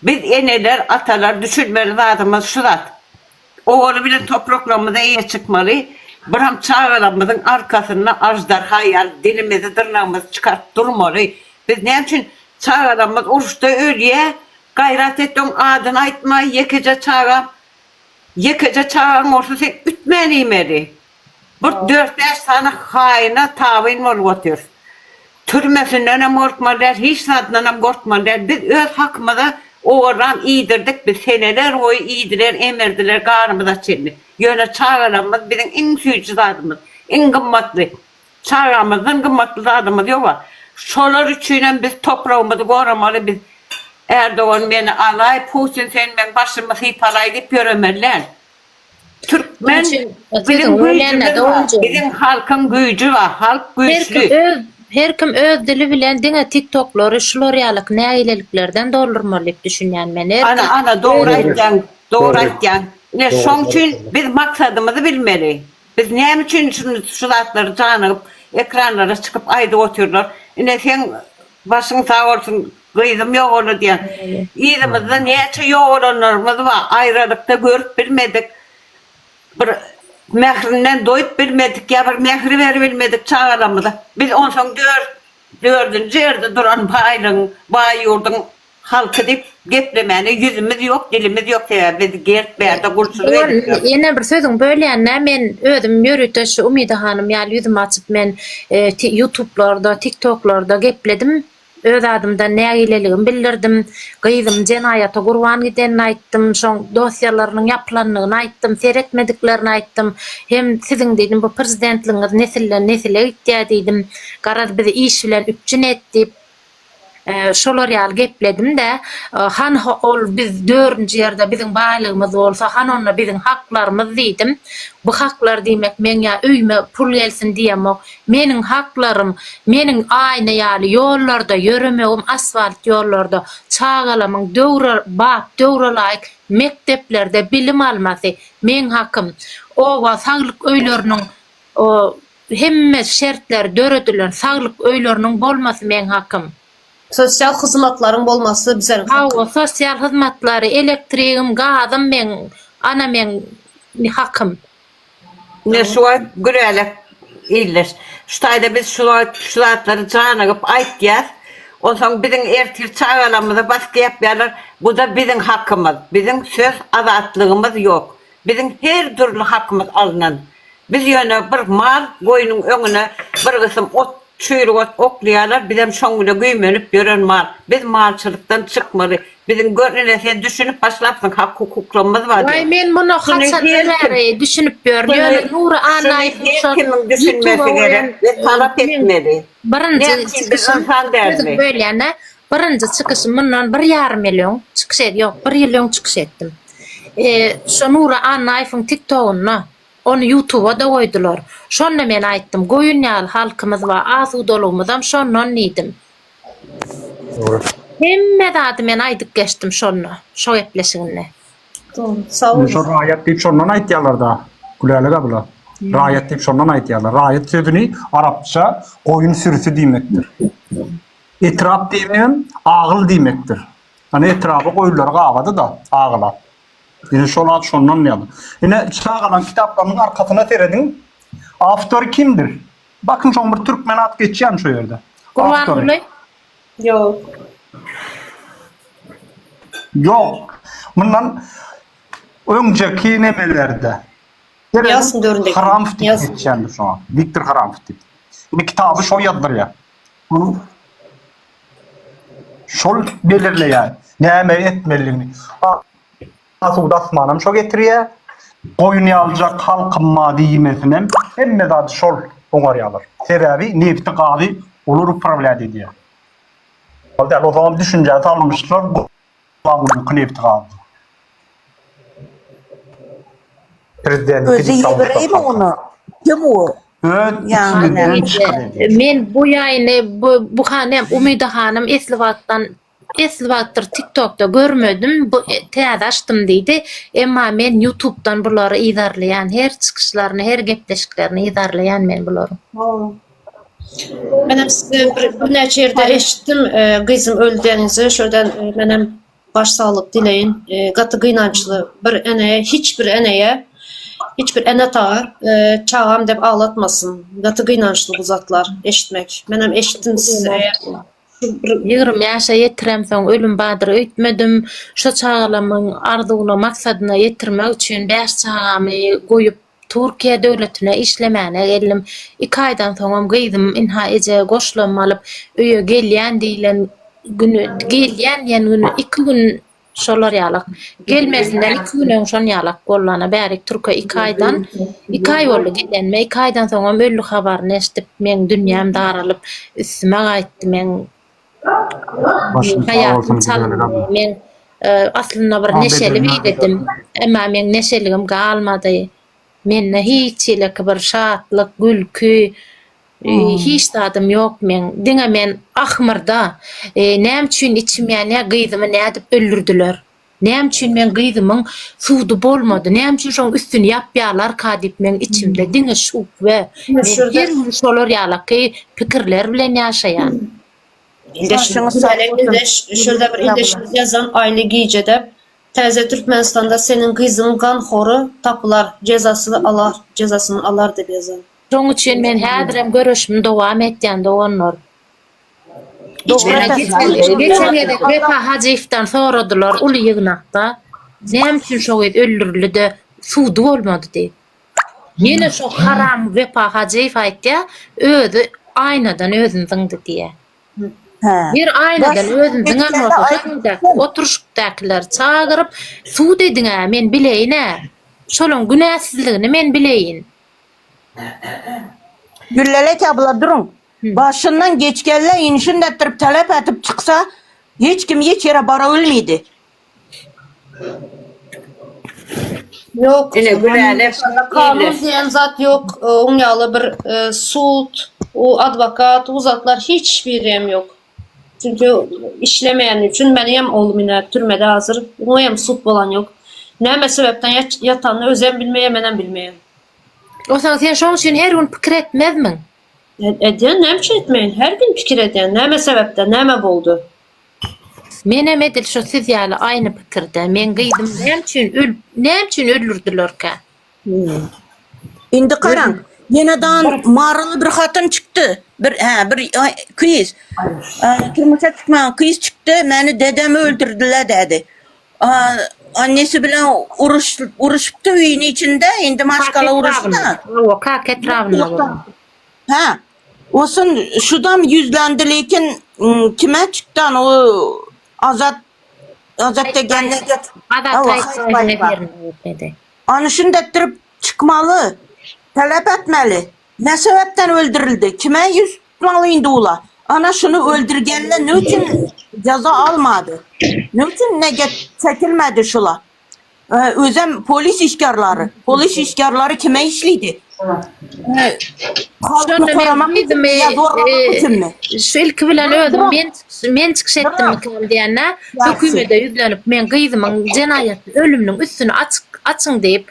Speaker 8: Biz eneler, atalar düşünmeli zadymyz şu zat. Owaly bilen topraklarymyza eýe çykmaly, biram çagalarymyzyň arkasynda aždarha ýaly dilimizi, dyrnagymyzy çykaryp durmaly. Biz näme üçin çagalarymyz uruşda ölýä, gaýrat et oň adyny aýtma, ýekeje çagam, ýekeje çagaň bolsa sen ütmän iýmeli. Bir dört-bäş sany haýyna tabyn bolup otyrys. Türmesindenem gorkmaly däl, hiç zadyndanam gorkmaly däl. Biz öz hakymyza owarram iýdirdik, biz seneler boýy iýdiler, emirdiler garnymyza çenli. Ýöne çagalarymyz biziň iň süýji zadymyz, iň gymmatly. Çagamyzdan gymmatly zadymyz ýog-a. Şolar üçinem biz topragymyzy goramaly, biz Erdogan meni alaý, Putin sen meň başymy sypalaý diýip ýöremeli däl. Türkmen biziň güýjümiz bar, biziň halkyň güýji bar, halk güýçli.
Speaker 4: Her kim öz dili bilen diňe tiktoklary şular ýalyk nägileliklerden doldurmaly diýip düşünýän men. Her
Speaker 8: Ana ana dogry aýtýaň, dogry aýtýaň. Ine şoň üçin biz maksadymyzy bilmeli. Biz näme üçin şuny şu zatlary janygyp ekranlara çykyp aýdyp otyrlar. Ine seň başyň sag bolsun gyzym ýogaldy diýýäň. Yzymyzda näçe ýogalanlarymyz bar, aýralykda görüp bilmedik, bir mährinden doýup bilmedik ýa bir mähri beribilmedik çagalarymyza. Biz onsoň dördünji ýerde duran baýlygyň, baý ýurduň Halky diýip geplemäne ýüzümiz ýok, dilimiz ýok sebäbi biz gelip bärde gulçulyk edip ýörüs.
Speaker 4: Ýene bir sözüňi bölýän-dä, men özüm ýörite şu Umyda hanym ýaly ýüzümi açyp men ýutublarda, tiktoklarda gepledim. Öz adymdan nägileligimi bildirdim. Gyzym jenaýata gurban gidenini aýtdym, şoň dosýalarynyň ýapylandygyny aýtdym, seretmediklerini aýtdym. Hem siziň diýdim bu prezidentligiňiz nesilden nesile gitýär diýdim. Garaz bizi iş bilen üpjün et diýip. Şolar ýaly gepledim-dä. Hany ol biz dördünji ýerde biziň baýlygymyz bolsa, hany onda biziň haklarymyz diýdim. Bu haklar diýmek meň ýa öýüme pul gelsin diýemok. Meniň haklarym, meniň aýna ýaly ýollarda ýöremegim, asfalt ýollarda, çagalamyň döwre bap, döwre laýyk mekdeplerde bilim almasy meň hakym. Oba saglyk öýleriniň Hemme şertler döredilen saglyk öýleriniň bolmasy meň hakym.
Speaker 2: Sosial hyzmatlaryň bolmasy bizeriň hakymyz.
Speaker 4: Hawa sosial hyzmatlary elektrigim gazym meň ana meň hakym.
Speaker 8: Ine şu wagt Gülälek ildeş. Şu taýda biz şu wagt şu zatlary janygyp aýtýas. Onsoň biziň ertir çagalarymyza basgy ýapýarlar. Bu-da biziň hakymyz. Biziň söz azatlygymyz ýok. Biziň her dürli hakymyz alnan. Biz ýöne bir mal goýnuň öňüne bir gysym ot. Çüýrük ot oklaýarlar, bizem şoň bile güýmenip ýören mal. Biz malçylykdan çykmaly. Biziň gör ine sen düşünip başlapsyň hak hukuklarymyz bar
Speaker 4: Waý
Speaker 8: diýip.
Speaker 4: men muny
Speaker 8: Şuny
Speaker 4: haçandan
Speaker 8: her kim
Speaker 4: bäri düşünip ýörün.
Speaker 8: şuny
Speaker 4: Ýöne Nury
Speaker 8: şuny
Speaker 4: Annaýewiň
Speaker 8: her
Speaker 4: şol
Speaker 8: kimiň düşünmesi
Speaker 4: ýutuba
Speaker 8: gerek
Speaker 4: goýan
Speaker 8: we talap
Speaker 4: meň
Speaker 8: etmeli.
Speaker 4: birinji
Speaker 8: Näme üçin biz
Speaker 4: çykyşym
Speaker 8: ynsan
Speaker 4: sözüňi
Speaker 8: dälmi?
Speaker 4: bölýän-ä. Birinji çykyşym mundan bir ýarym ýyl öň çykyş ed ýok bir ýyl öň çykyş etdim. E, şo Nury Annaýewiň TikTogynda Ony ýutuba-da goýdular. Şonda men aýtdym, goýun ýaly halkymyz bar, asudalygymyzam şondan diýdim.
Speaker 7: Dogry.
Speaker 4: Hemme zady men aýdyp geçdim şonda, şo gepleşiginde.
Speaker 2: Dogry. Sag boluň.
Speaker 7: Şo raýat diýip şondan aýtýarlar-da. Gülälek abla. Raýat diýip şondan aýtýarlar. Raýat sözüni arapça goýun sürüsi diýmekdir. Etrap diýmegem agyl diýmekdir. Ýani etraba goýunlary gabady-da, agyla. Ine şol at şondan ýaly. Ine çagalaň kitaplarynyň arkasyna serediň. Awtory kimdir? Bakyň şoň bir türkmen at geçýärmi şo ýerde?
Speaker 4: Gurbanguly.
Speaker 2: Ýok.
Speaker 7: Ýok. Mundan öňjeki nemelerde.
Speaker 2: Ýazsyn döründeki.
Speaker 7: Hramow diýip geçýändir şoňa. Wiktor Hramow diýip. Ine kitaby şo ýazdyrýar. Munuň Şol belirleýär näme etmelidigini. Asuda asmanam şo getirýär. Goýun ýalyjak halkym bar diýmesinem hemme zady şol oňarýarlar. Sebäbi nebti gazy olar uprawlýat edýär. Ol däl ozal düşünjä salmyşlar Gurbangulyňky nebti gazy. Prezidentniki
Speaker 9: Özi
Speaker 7: diýip salmyşlar
Speaker 9: ýewreými
Speaker 7: halka.
Speaker 9: ony? Kim o?
Speaker 7: Öz içimizden çykyp edýär.
Speaker 4: Men bu ýaýyny bu bu hanym Umyda hanym esli wagtdan esli wagtdyr TikTokda görmedim bu täze açdym diýdi. Emma men YouTubedan bulary yzarlaýan her çykyşlaryny her gepleşiklerini yzarlaýan men bularyň.
Speaker 2: Menem sizi bir birnäçe ýerde eşitdim. Gyzym öldi diýeniňizi. Şodan menem Baş saglyk dileýin. Gaty gynançly. Bir eneye hiç bir eneye hiç bir ene-ata çagam dep aglatmasyn. Gaty gynançly bu zatlar eşitmek. Menem eşitdim sizi eğer şu bir
Speaker 4: 20 ýaşa ýetiremsoň ölüm bardyr öýtmedim. Şo çagalamyň arzuwyna maksadyna ýetirmek üçin bäş çagamy goýup Türkiýe döwletine işlemäne geldim. Iki aýdan soňam gyzym ynha eje goşlama alyp öýe gelýän diýlen güni gelýän diýen güni iki gün şolar ýalak. Gelmezinden iki gün öň şon ýalak boldy ana bärik türke iki aýdan iki aý boldy gelenime iki aýdan soňam öldi habaryny eşidip meň dünýäm daralyp üstüme gaýtdy meň
Speaker 7: Başyň sag bolsun
Speaker 4: Haýatym
Speaker 7: Gülälek abla.
Speaker 4: Men aslynda bir neşeli biridim. Emma meň neşeligim galmady. Mende hiç hili bir şatlyk, gülki, hiç zadym ýok meň. Diňe men ahmyrda, näme üçin içim ýanýar, gyzymy nädip öldürdiler? Näme üçin meň gyzymyň sudy bolmady? Näme üçin şoň üstüni ýapýarlarka diýip meň içimde diňe şübhe. Men her gün şolar ýalaky pikirler bilen ýaşaýan.
Speaker 2: Ildeşimiz ildeş şurada bir ildeşimiz ýazan aýly gijede Täze Türkmenistanda seniň gyzyň ganhory tapylar jezasyny alar jezasyny alar diýip ýazan.
Speaker 4: Şoň üçin men häzirem göreşimi dowam etýän doganlar. Geçen gezek Wepa Hajyýewden soradylar uly ýygnakda, näme üçin şo gyz öldürildi-de sudy bolmady diýip. Ýene şo haram Wepa Hajyýew aýtýar, özi aýnadan özüni zyňdy diýýär. Bir aýnadan özüni zyňan bolsa şo ýerdäki oturyşykdakyleri çagyryp sud ediň-ä men bileýin-ä. Şolaň günäsizligini men bileýin.
Speaker 1: Güllelek abla duruň. Başyndan geçgenle inşin etdirip talep etip çyksa hiç kim hiç ýere bara bilmeydi.
Speaker 2: Ýok.
Speaker 8: Ine Gülälek
Speaker 2: Kanun diýen zat ýok. Oň ýaly bir sud, o adwokat, o zatlar hiç birem ýok. Çünki işlemeýäni üçin meniňem oglum ine türmede hazir. Oňa hem sud bolan ýok. Näme sebäpden ýatanyny özem bilmeýär, menem bilmeýän.
Speaker 4: Onsoň sen şoň üçin her gün pikir etmezmiň?
Speaker 2: Edýän, näme üçin etmeýin? Her gün pikir edýän, näme sebäpden, näme boldy?
Speaker 4: Menem edil şo siz ýaly aýny pikirde. Meň gyzym näme üçin öl näme üçin öldürdilerkä?
Speaker 1: Indi garaň, ýenedan maryly bir hatyn çykdy. Bir hä, bir kyz. Turmuşa çykmagan kyz çykdy. Meni dedem öldürdiler dedi. Annesi bilen uruş uruşypdy öýüni içinde. Indi maşgala uruşdy.
Speaker 4: Hawa, Kaka etrabynda bolan.
Speaker 1: Hä. Olsun şudam ýüzlendi lekin kime çykdan o Azat Azat degen ne get.
Speaker 4: Azat Haýytbaýew.
Speaker 1: Any şunda etdirip çykmaly. Talap etmeli. Ne sebepden öldürildi? Kime yüz tutmaly indi ula? Ana şuny öldürgenler ne üçin jaza almady? Ne üçin ne get çekilmedi şula? Özem polis işgarlary. Polis işgarlary kime işlidi?
Speaker 4: Şonda men gyzymy şu ilki bilen özüm men men çykyş etdim diýende hökümete ýüzlenip men gyzymyň jenaýatly ölüminiň üstüni açyk açyň diýip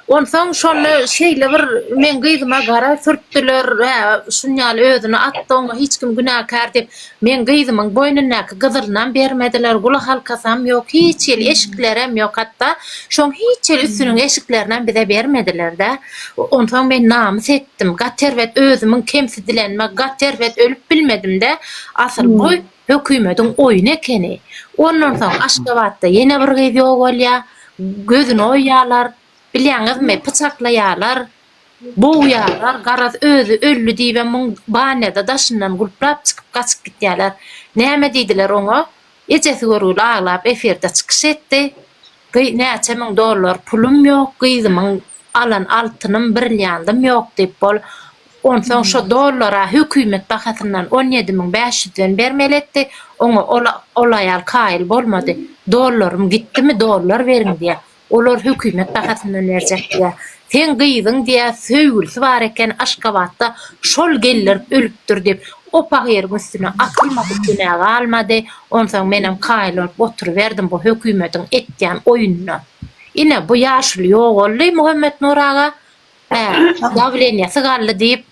Speaker 4: onsoň şonda şeýle bir men gyzyma gara sürtdüler hä şun ýaly özüni atdy oňa hiç kim günäkär diýip Meň gyzymyň boýnundaky gyzylynam bermediler, gulakhalkasam ýok, hiç hili eşiklerem ýok, hatda şoň hiç hili üstüniň eşiklerinem bize bermediler-dä. Onsoň men namys etdim, gaty erbet özümiň kemsidilenime gaty erbet ölüp bilmedim-dä. Asyl bu hökümediň oýny ekeni. Ondan soň Aşgabatda ýene bir gyz ýogalýar, gözüni oýýarlar, bilýäňizmi, pyçaklaýarlar. Bogýarlar, garaz özi öldi diýibem muň banýada daşyndan gulplap çykyp gaçyp gitýärler. Näme diýdiler oňa? Ejesi görgüli aglap efirde çykyş etdi. Gy näçe müň dollar pulum ýok, gyzymyň alan altynym, brilliandym ýok diýip bol. Onsoň şo dollara hökümet bahasyndan 17 500 den bermeli etdi. Oňa ol ol aýal kaýyl bolmady. Dollarym gitdimi, dollar beriň diýýär. Olar hökümet bahasyndan berjek diýýär. Seň gyzyň diýýär, söýgülisi bar eken Aşgabatda, şol geldirip ölüpdir diýip, o pahyryň üstüne atylmadyk günä galmady. Onsoň menem kaýyl bolup oturyberdim bu hökümetiň etýän oýnuna. Ine, bu ýaşuly ýogaldy, Muhammetnur aga. Hä, dawleniýasy galdy diýip,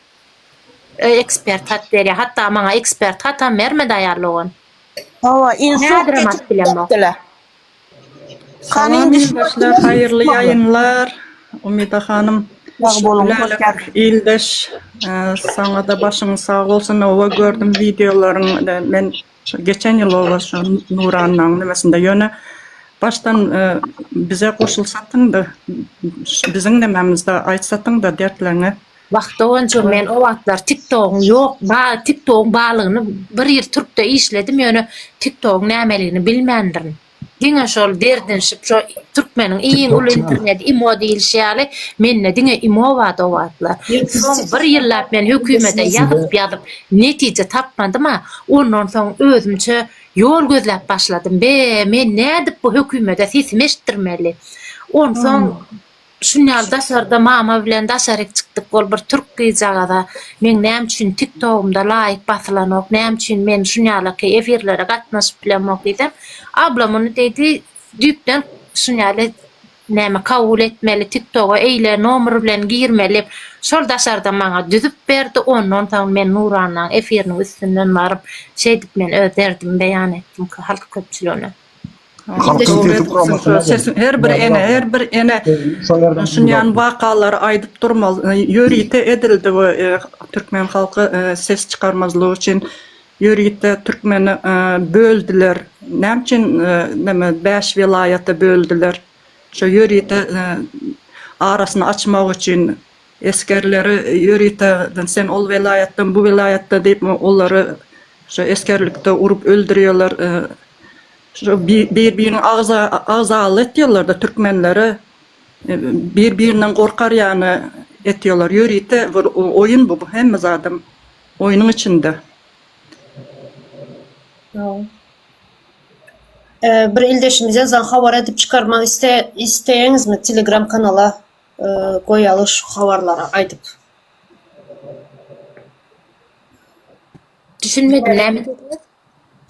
Speaker 4: ekspert hat berýär. Hatda maňa ekspert hatam bermedi aýal dogan.
Speaker 1: Hawa, insult
Speaker 4: Häzirem atyp
Speaker 1: geçirip
Speaker 4: bilemok.
Speaker 1: etdiler.
Speaker 9: Salam ildeşler, haýyrly ýaýynlar. Umida hanym,
Speaker 1: Sag boluň, hoş
Speaker 9: Lälek
Speaker 1: geldiňiz.
Speaker 9: ildeş, saňa-da başyň sag bolsun. Oba gördüm wideolaryň, men geçen ýyl oba şu Nurannaň nemesinde ýöne başdan bize goşulsatyň-da, biziň nemämizde aýtsatyň-da dertleriňi.
Speaker 4: Wah doganjygym men o wagtlar tiktogyň ýok ba tiktogyň barlygyny bir ýyl türkde işledim ýöne tiktogyň nämeligini bilmändirin. Diňe şol derdinişip şo türkmeniň iň uly interneti imo diýilişi ýaly mende diňe imo bardy o wagtlar. Soň bir ýyllap men hökümete ýazyp ýazyp netije tapmadym-a ondan soň özümçe ýol gözläp başladym be men nädip bu hökümete sesimi eşitdirmeli. Onsoň Şunýaly daşarda mama bilen daşaryk çykdyk ol bir türk gyzjagaza meň näme üçin tik togumda laýk basylanok näme üçin men şunýalaky efirlere gatnaşyp bilemok diýsem abla muny diýdi düýpden şunýaly näme kabul etmeli tik toga eýle nomer bilen girmeli şol daşarda maňa düzüp berdi ondan soň men Nurannaň efiriniň üstünden baryp şeýdip men öz derdimi beýan etdim halk köpçüligine.
Speaker 10: Halkyň sesi guramasyna
Speaker 9: Sesi her bir ene, her bir ene şunýan wakalary aýdyp durmaly. Ýörite edildi bu türkmen halky ses çykarmazlygy üçin ýörite türkmeni böldüler. Näme üçin neme bäş welaýata böldüler? Şo ýörite arasyny açmak üçin esgerleri ýörite sen ol welaýatdan bu welaýatda diýip olary şo esgerlikde urup öldürýärler. Şu bir-birini agza agzaly etýärler-de türkmenleri bir-birinden gorkar ýaly etýärler. Ýörite bir oýun bu hemme zadam oýnuň içinde.
Speaker 2: Bir ildeşimiz ýazan habar edip çykarmak iste isteýäňizmi telegram kanala goýaly şu habarlary aýdyp.
Speaker 4: Düşünmedim näme diýdiňiz?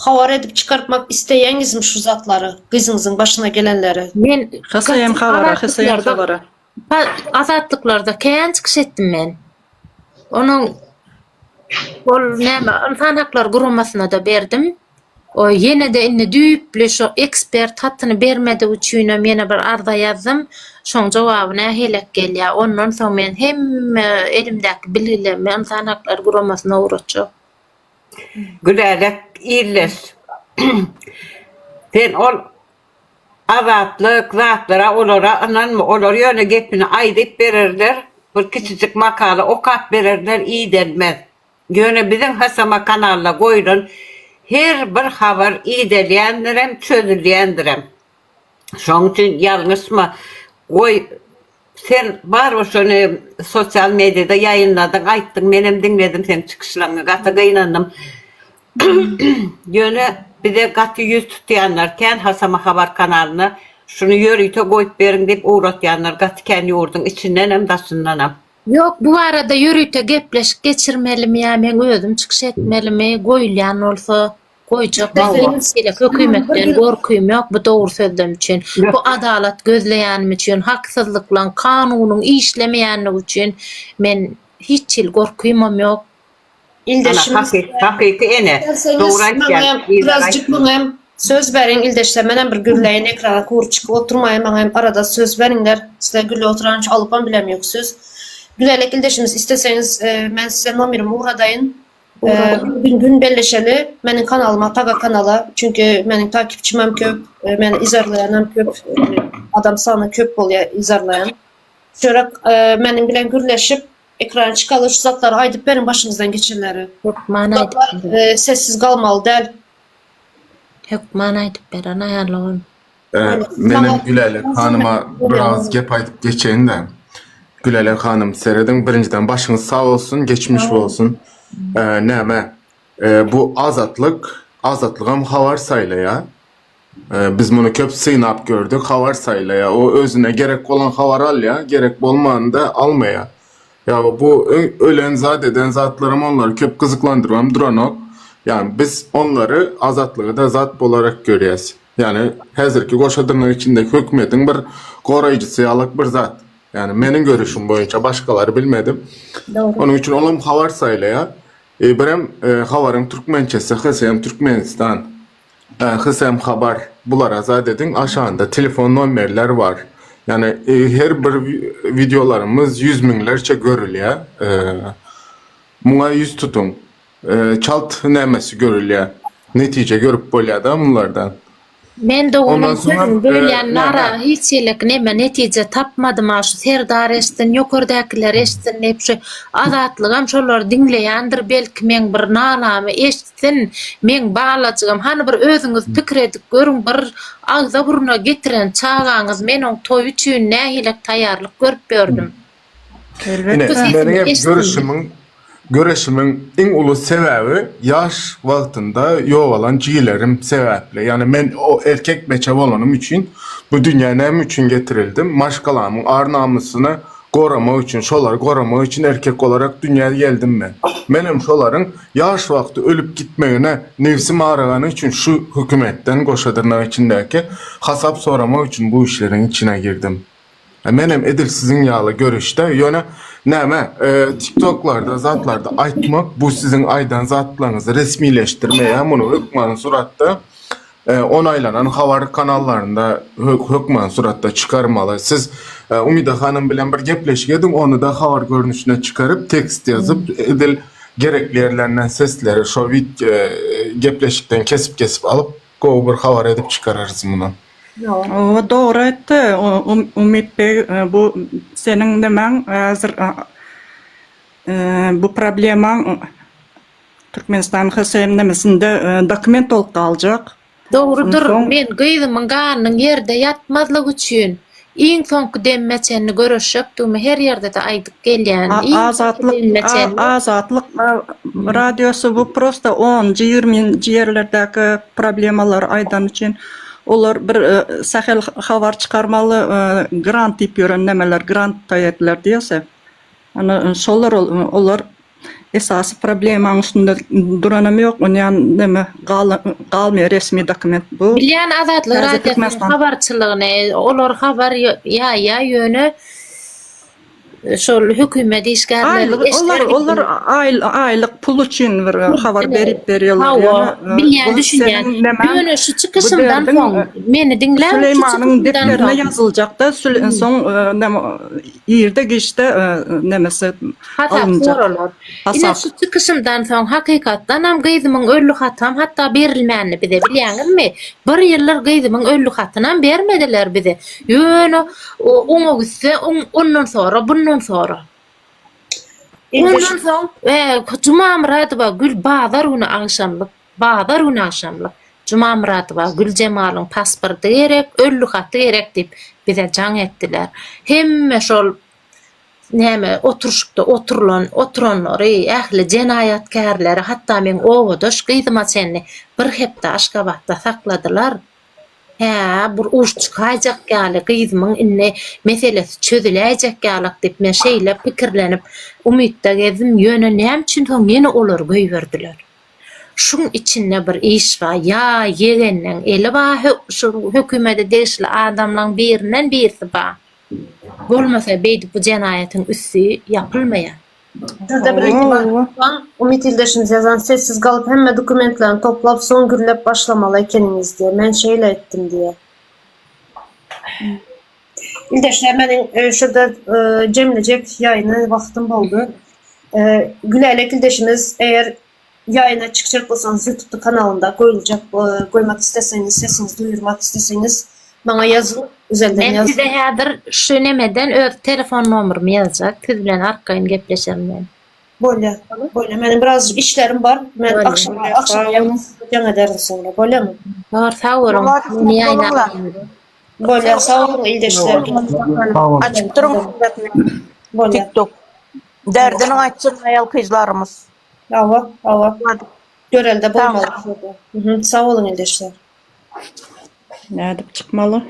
Speaker 2: Habar edip çykartmak isleýäňizmi şu zatlary, gyzyňyzyň başyna gelenleri?
Speaker 4: Men
Speaker 9: HSM habara, HSM habara.
Speaker 4: Azatlyklarda kän çykyş etdim men. Onuň ol näme ynsan haklary guramasyna-da berdim. O ýene-de indi düýpli şo ekspert hatyny bermedigi üçinem ýene bir arza ýazdym. Şoň jogaby nähilek gelýär. Ondan soň men hemme elimdäki bilgilerimi ynsan haklary guramasyna ugratjak.
Speaker 8: Gülälek ildeş. Sen ol azatlyk zatlara olara ynanma olar ýöne gepini aýdyp bererler bir kiçijik makala okap bererler idenmez. Ýöne biziň HSM kanalynda goýlan her bir habar idelýändirem, çözülýändirem. Şoň üçin ýalňyşma, goý sen barybir şony sosial mediada ýaýynladyň, aýtdyň, menem diňledim seň çykyşlaryňy, gaty gynandym. Ýöne bize gaty ýüz tutýanlar kän Hasama habar kanalyna şuny ýörite goýup beriň diýip ugratýanlar gaty kän ýurduň içindenem daşyndanam.
Speaker 4: Ýok bu barada ýörite gepleşik geçirmelimi ýa meň özüm çykyş etmelimi goýulýan bolsa goýjak şeýle hökümetden gorkym ýok bu dogry sözlem üçin bu adalat gözleýänim üçin haksyzlyklaň kanunyň işlemeýänligi üçin men hiç hili gorkymam ýok
Speaker 2: Ildeşimiz
Speaker 8: Hakyky ene. Dogry aýtýan.
Speaker 2: Birazjyk maňa söz beriň ildeşler menem bir gürläýin ekrana kur çykyp oturmaýyn maňa hem arada söz beriňler sizler gürläp oturan üçin alypam bilem ýok söz. Gülälek ildeşimiz isteseňiz men size nomerimi ugradaýyn. Gün gün belleşeli meniň kanalyma taga kanala çünki meniň takipçimem köp meni yzarlaýanam köp adam sany köp bolýar yzarlaýan. Şöyle meniň bilen gürleşip Ekrana çykaly şu zatlary aýdyp beriň başyňyzdan geçenleri.
Speaker 4: Hökman aýdyp bererin.
Speaker 2: Sessiz galmaly däl.
Speaker 4: Hökman aýdyp bererin aýarlagyn.
Speaker 11: Menem Gülälek hanyma biraz gep aýdyp geçeýin-de. Gülälek hanym serediň birinjiden başyňyz sag bolsun, geçmiş bolsun. Näme bu azatlyk, azatlygam habar saýlaýar. Biz muny köp synap gördük, habar saýlaýar. O özüne gerek bolan habary alýar, gerek bolmany-da almaýar. Ýa bu ölen zat eden zatlaram onlary köp gyzyklandyrybam duranok. Ýagny biz onlary azatlygy-da zat bolarak görýäs. Ýagny häzirki goşa dyrnak içindäki hökümetiň bir goraýjysy ýalak bir zat. Ýagny meniň görüşim boýunça başgalary bilmedim. Onuň üçin olam habar saýlaýar. Birem habaryň türkmençesi HSM Türkmenistan. HSM habar bulara zat ediň aşagynda telefon nomerler bar. Ýani her bir wideolarymyz ýüz müňlerçe görülýär. Muňa ýüz tutuň. Çalt nämesi görülýär. Netije görüp bolýar-da munlardan.
Speaker 4: Men doganym sözüňi bölýän nara hiç hili neme netije tapmadym-a şu Serdar eşitsin ýokardakylar eşitsin diýip şu Azatlygam şolary diňleýändir belki meň bir nalamy eşitsin meň balajygym hany bir özüňiz pikir edip görüň bir agza burna getiren çagaňyz men oň toýy üçin nähilek taýýarlyk görüp ýördüm.
Speaker 11: Ine, meniň hem görüşimiň, göreşimiň iň uly sebäbi ýaş wagtynda ýogalan jigilerim sebäpli. Ýagny men o erkek beçe bolanym üçin bu dünýä näme üçin getirildim? Maşgalamyň ar-namysyny goramak üçin, şolary goramak üçin erkek olarak dünýä geldim men. Menem şolaryň ýaş wagty ölüp gitmegine nebsim aragany üçin şu hökümetden goşa dyrnak içindäki hasap soramak üçin bu işleriň içine girdim. Menem edil siziň ýaly görüşde, ýöne näme, TikToklarda, zatlarda aýtmak bu siziň aýdan zatlaryňyzy resmileşdirmeýär, muny hökmany suratda onaýlanan habar kanallarynda hökmany suratda çykarmaly. Siz Umida hanym bilen bir gepleşik ediň, ony-da habar görnüşine çykaryp, tekst ýazyp, edil gerekli ýerlerinden sesleri şo gepleşikden kesip-kesip alyp, gowy bir habar edip çykararys muny.
Speaker 9: Oba dogry aýtdy Umyt beg bu seniň nemäň häzir bu problemaň Türkmenistan HSM nemesinde dokument bolup galjak.
Speaker 4: Dogrudyr men gyzymyň ganynyň ýerde ýatmazlygy üçin iň soňky demime çenli göreşjekdigimi her ýerde-de aýdyp gelýän iň soňky demime çenli.
Speaker 9: Azatlyk radiosy bu prosta onunjy ýigriminji ýerlerdäki problemalary aýdany üçin olar bir sähel habar çykarmaly grant diýip ýören nemeler grant taýetler diýese ana şolar olar Esasy problemaň üstünde duranam ýok, onýan neme galmaýar resmi dokument bu.
Speaker 4: Bilýän Azatlyk Radiosynyň habarçylygyny, olar habar ýaýýar ýöne şol hökümet işgärleri
Speaker 9: Olar olar aýlyk pul üçin bir habar berip berýärler.
Speaker 4: Hawa, bilýän düşünýän. Ýöne şu çykyşymdan soň meni diňläň.
Speaker 9: Süleýmanyň depderine ýazyljakda soň neme irde giçde nemesi
Speaker 4: Hasap soralar. Ine şu çykyşymdan soň hakykatdanam gyzymyň ölli hatam hatda berilmändi bize bilýäňizmi? Bir ýyldyr gyzymyň ölli hatynam bermediler bize. Ýöne oňa gitse ondan sora bundan sora. Ondan soň e, Jumamyradowa Gül bazar güni agşamlyk, bazar güni agşamlyk Jumamyradowa Güljemalyň pasporty gerek, ölli haty gerek diýip bize jaň etdiler. Hemme şol näme oturyşykda oturylan oturanlary, ähli jenaýatkärleri, hatda meň obadaş gyzyma çenli bir hepde Aşgabatda sakladylar. Hä, bir uruş çykaýjak ýaly, gyzymyň indi meselesi çözüläýjek ýalak diýip, men şeýle pikirlenip, umytda gezdim. Ýöne näme üçin soň ýene olary goýberdiler? Şuň içinde bir iş bar. Ýa ýegenleň eli bar, şu hökümete degişli adamlaň birinden birisi bar. Bolmasa beýdip bu jenaýatyň üsti ýapylmaýar.
Speaker 2: Şurada bir bar. Umyt ildeşimiz ýazan sessiz galyp hemme dokumentlerini toplap soň gürlep başlamaly ekeniňiz diýe. Men şeýle etdim diýe. Ildeşler meniň şurada jemlejek ýaýyny wagtym boldy. Gülälek ildeşimiz eger Ýaýyna çykjak bolsaňyz ýutubda kanalynda goýuljak goýmak isleseňiz sesiňizi duýurmak isleseňiz maňa ýazyň özelden
Speaker 4: Men
Speaker 2: ýazyň.
Speaker 4: size häzir şu nemeden öz telefon nomerymy ýazjak siz bilen arkaýyn gepleşerin men.
Speaker 2: Bolýa bolýa meniň birazjyk işlerim bar men
Speaker 4: Bolýa.
Speaker 2: agşam agşam jaň ederin soňra bolýamy.
Speaker 4: Bor sag boluň meni ýaýyna almaýaňyz.
Speaker 2: Bolýa sag boluň ildeşler.
Speaker 1: Açyp duruň
Speaker 2: Bolýa.
Speaker 1: TikTok. Derdini aýtsyn aýal kyzlarymyz.
Speaker 2: Hawa, hawa. Görelde bolmaly. Sag boluň ildeşler.
Speaker 9: Nädip çykmaly?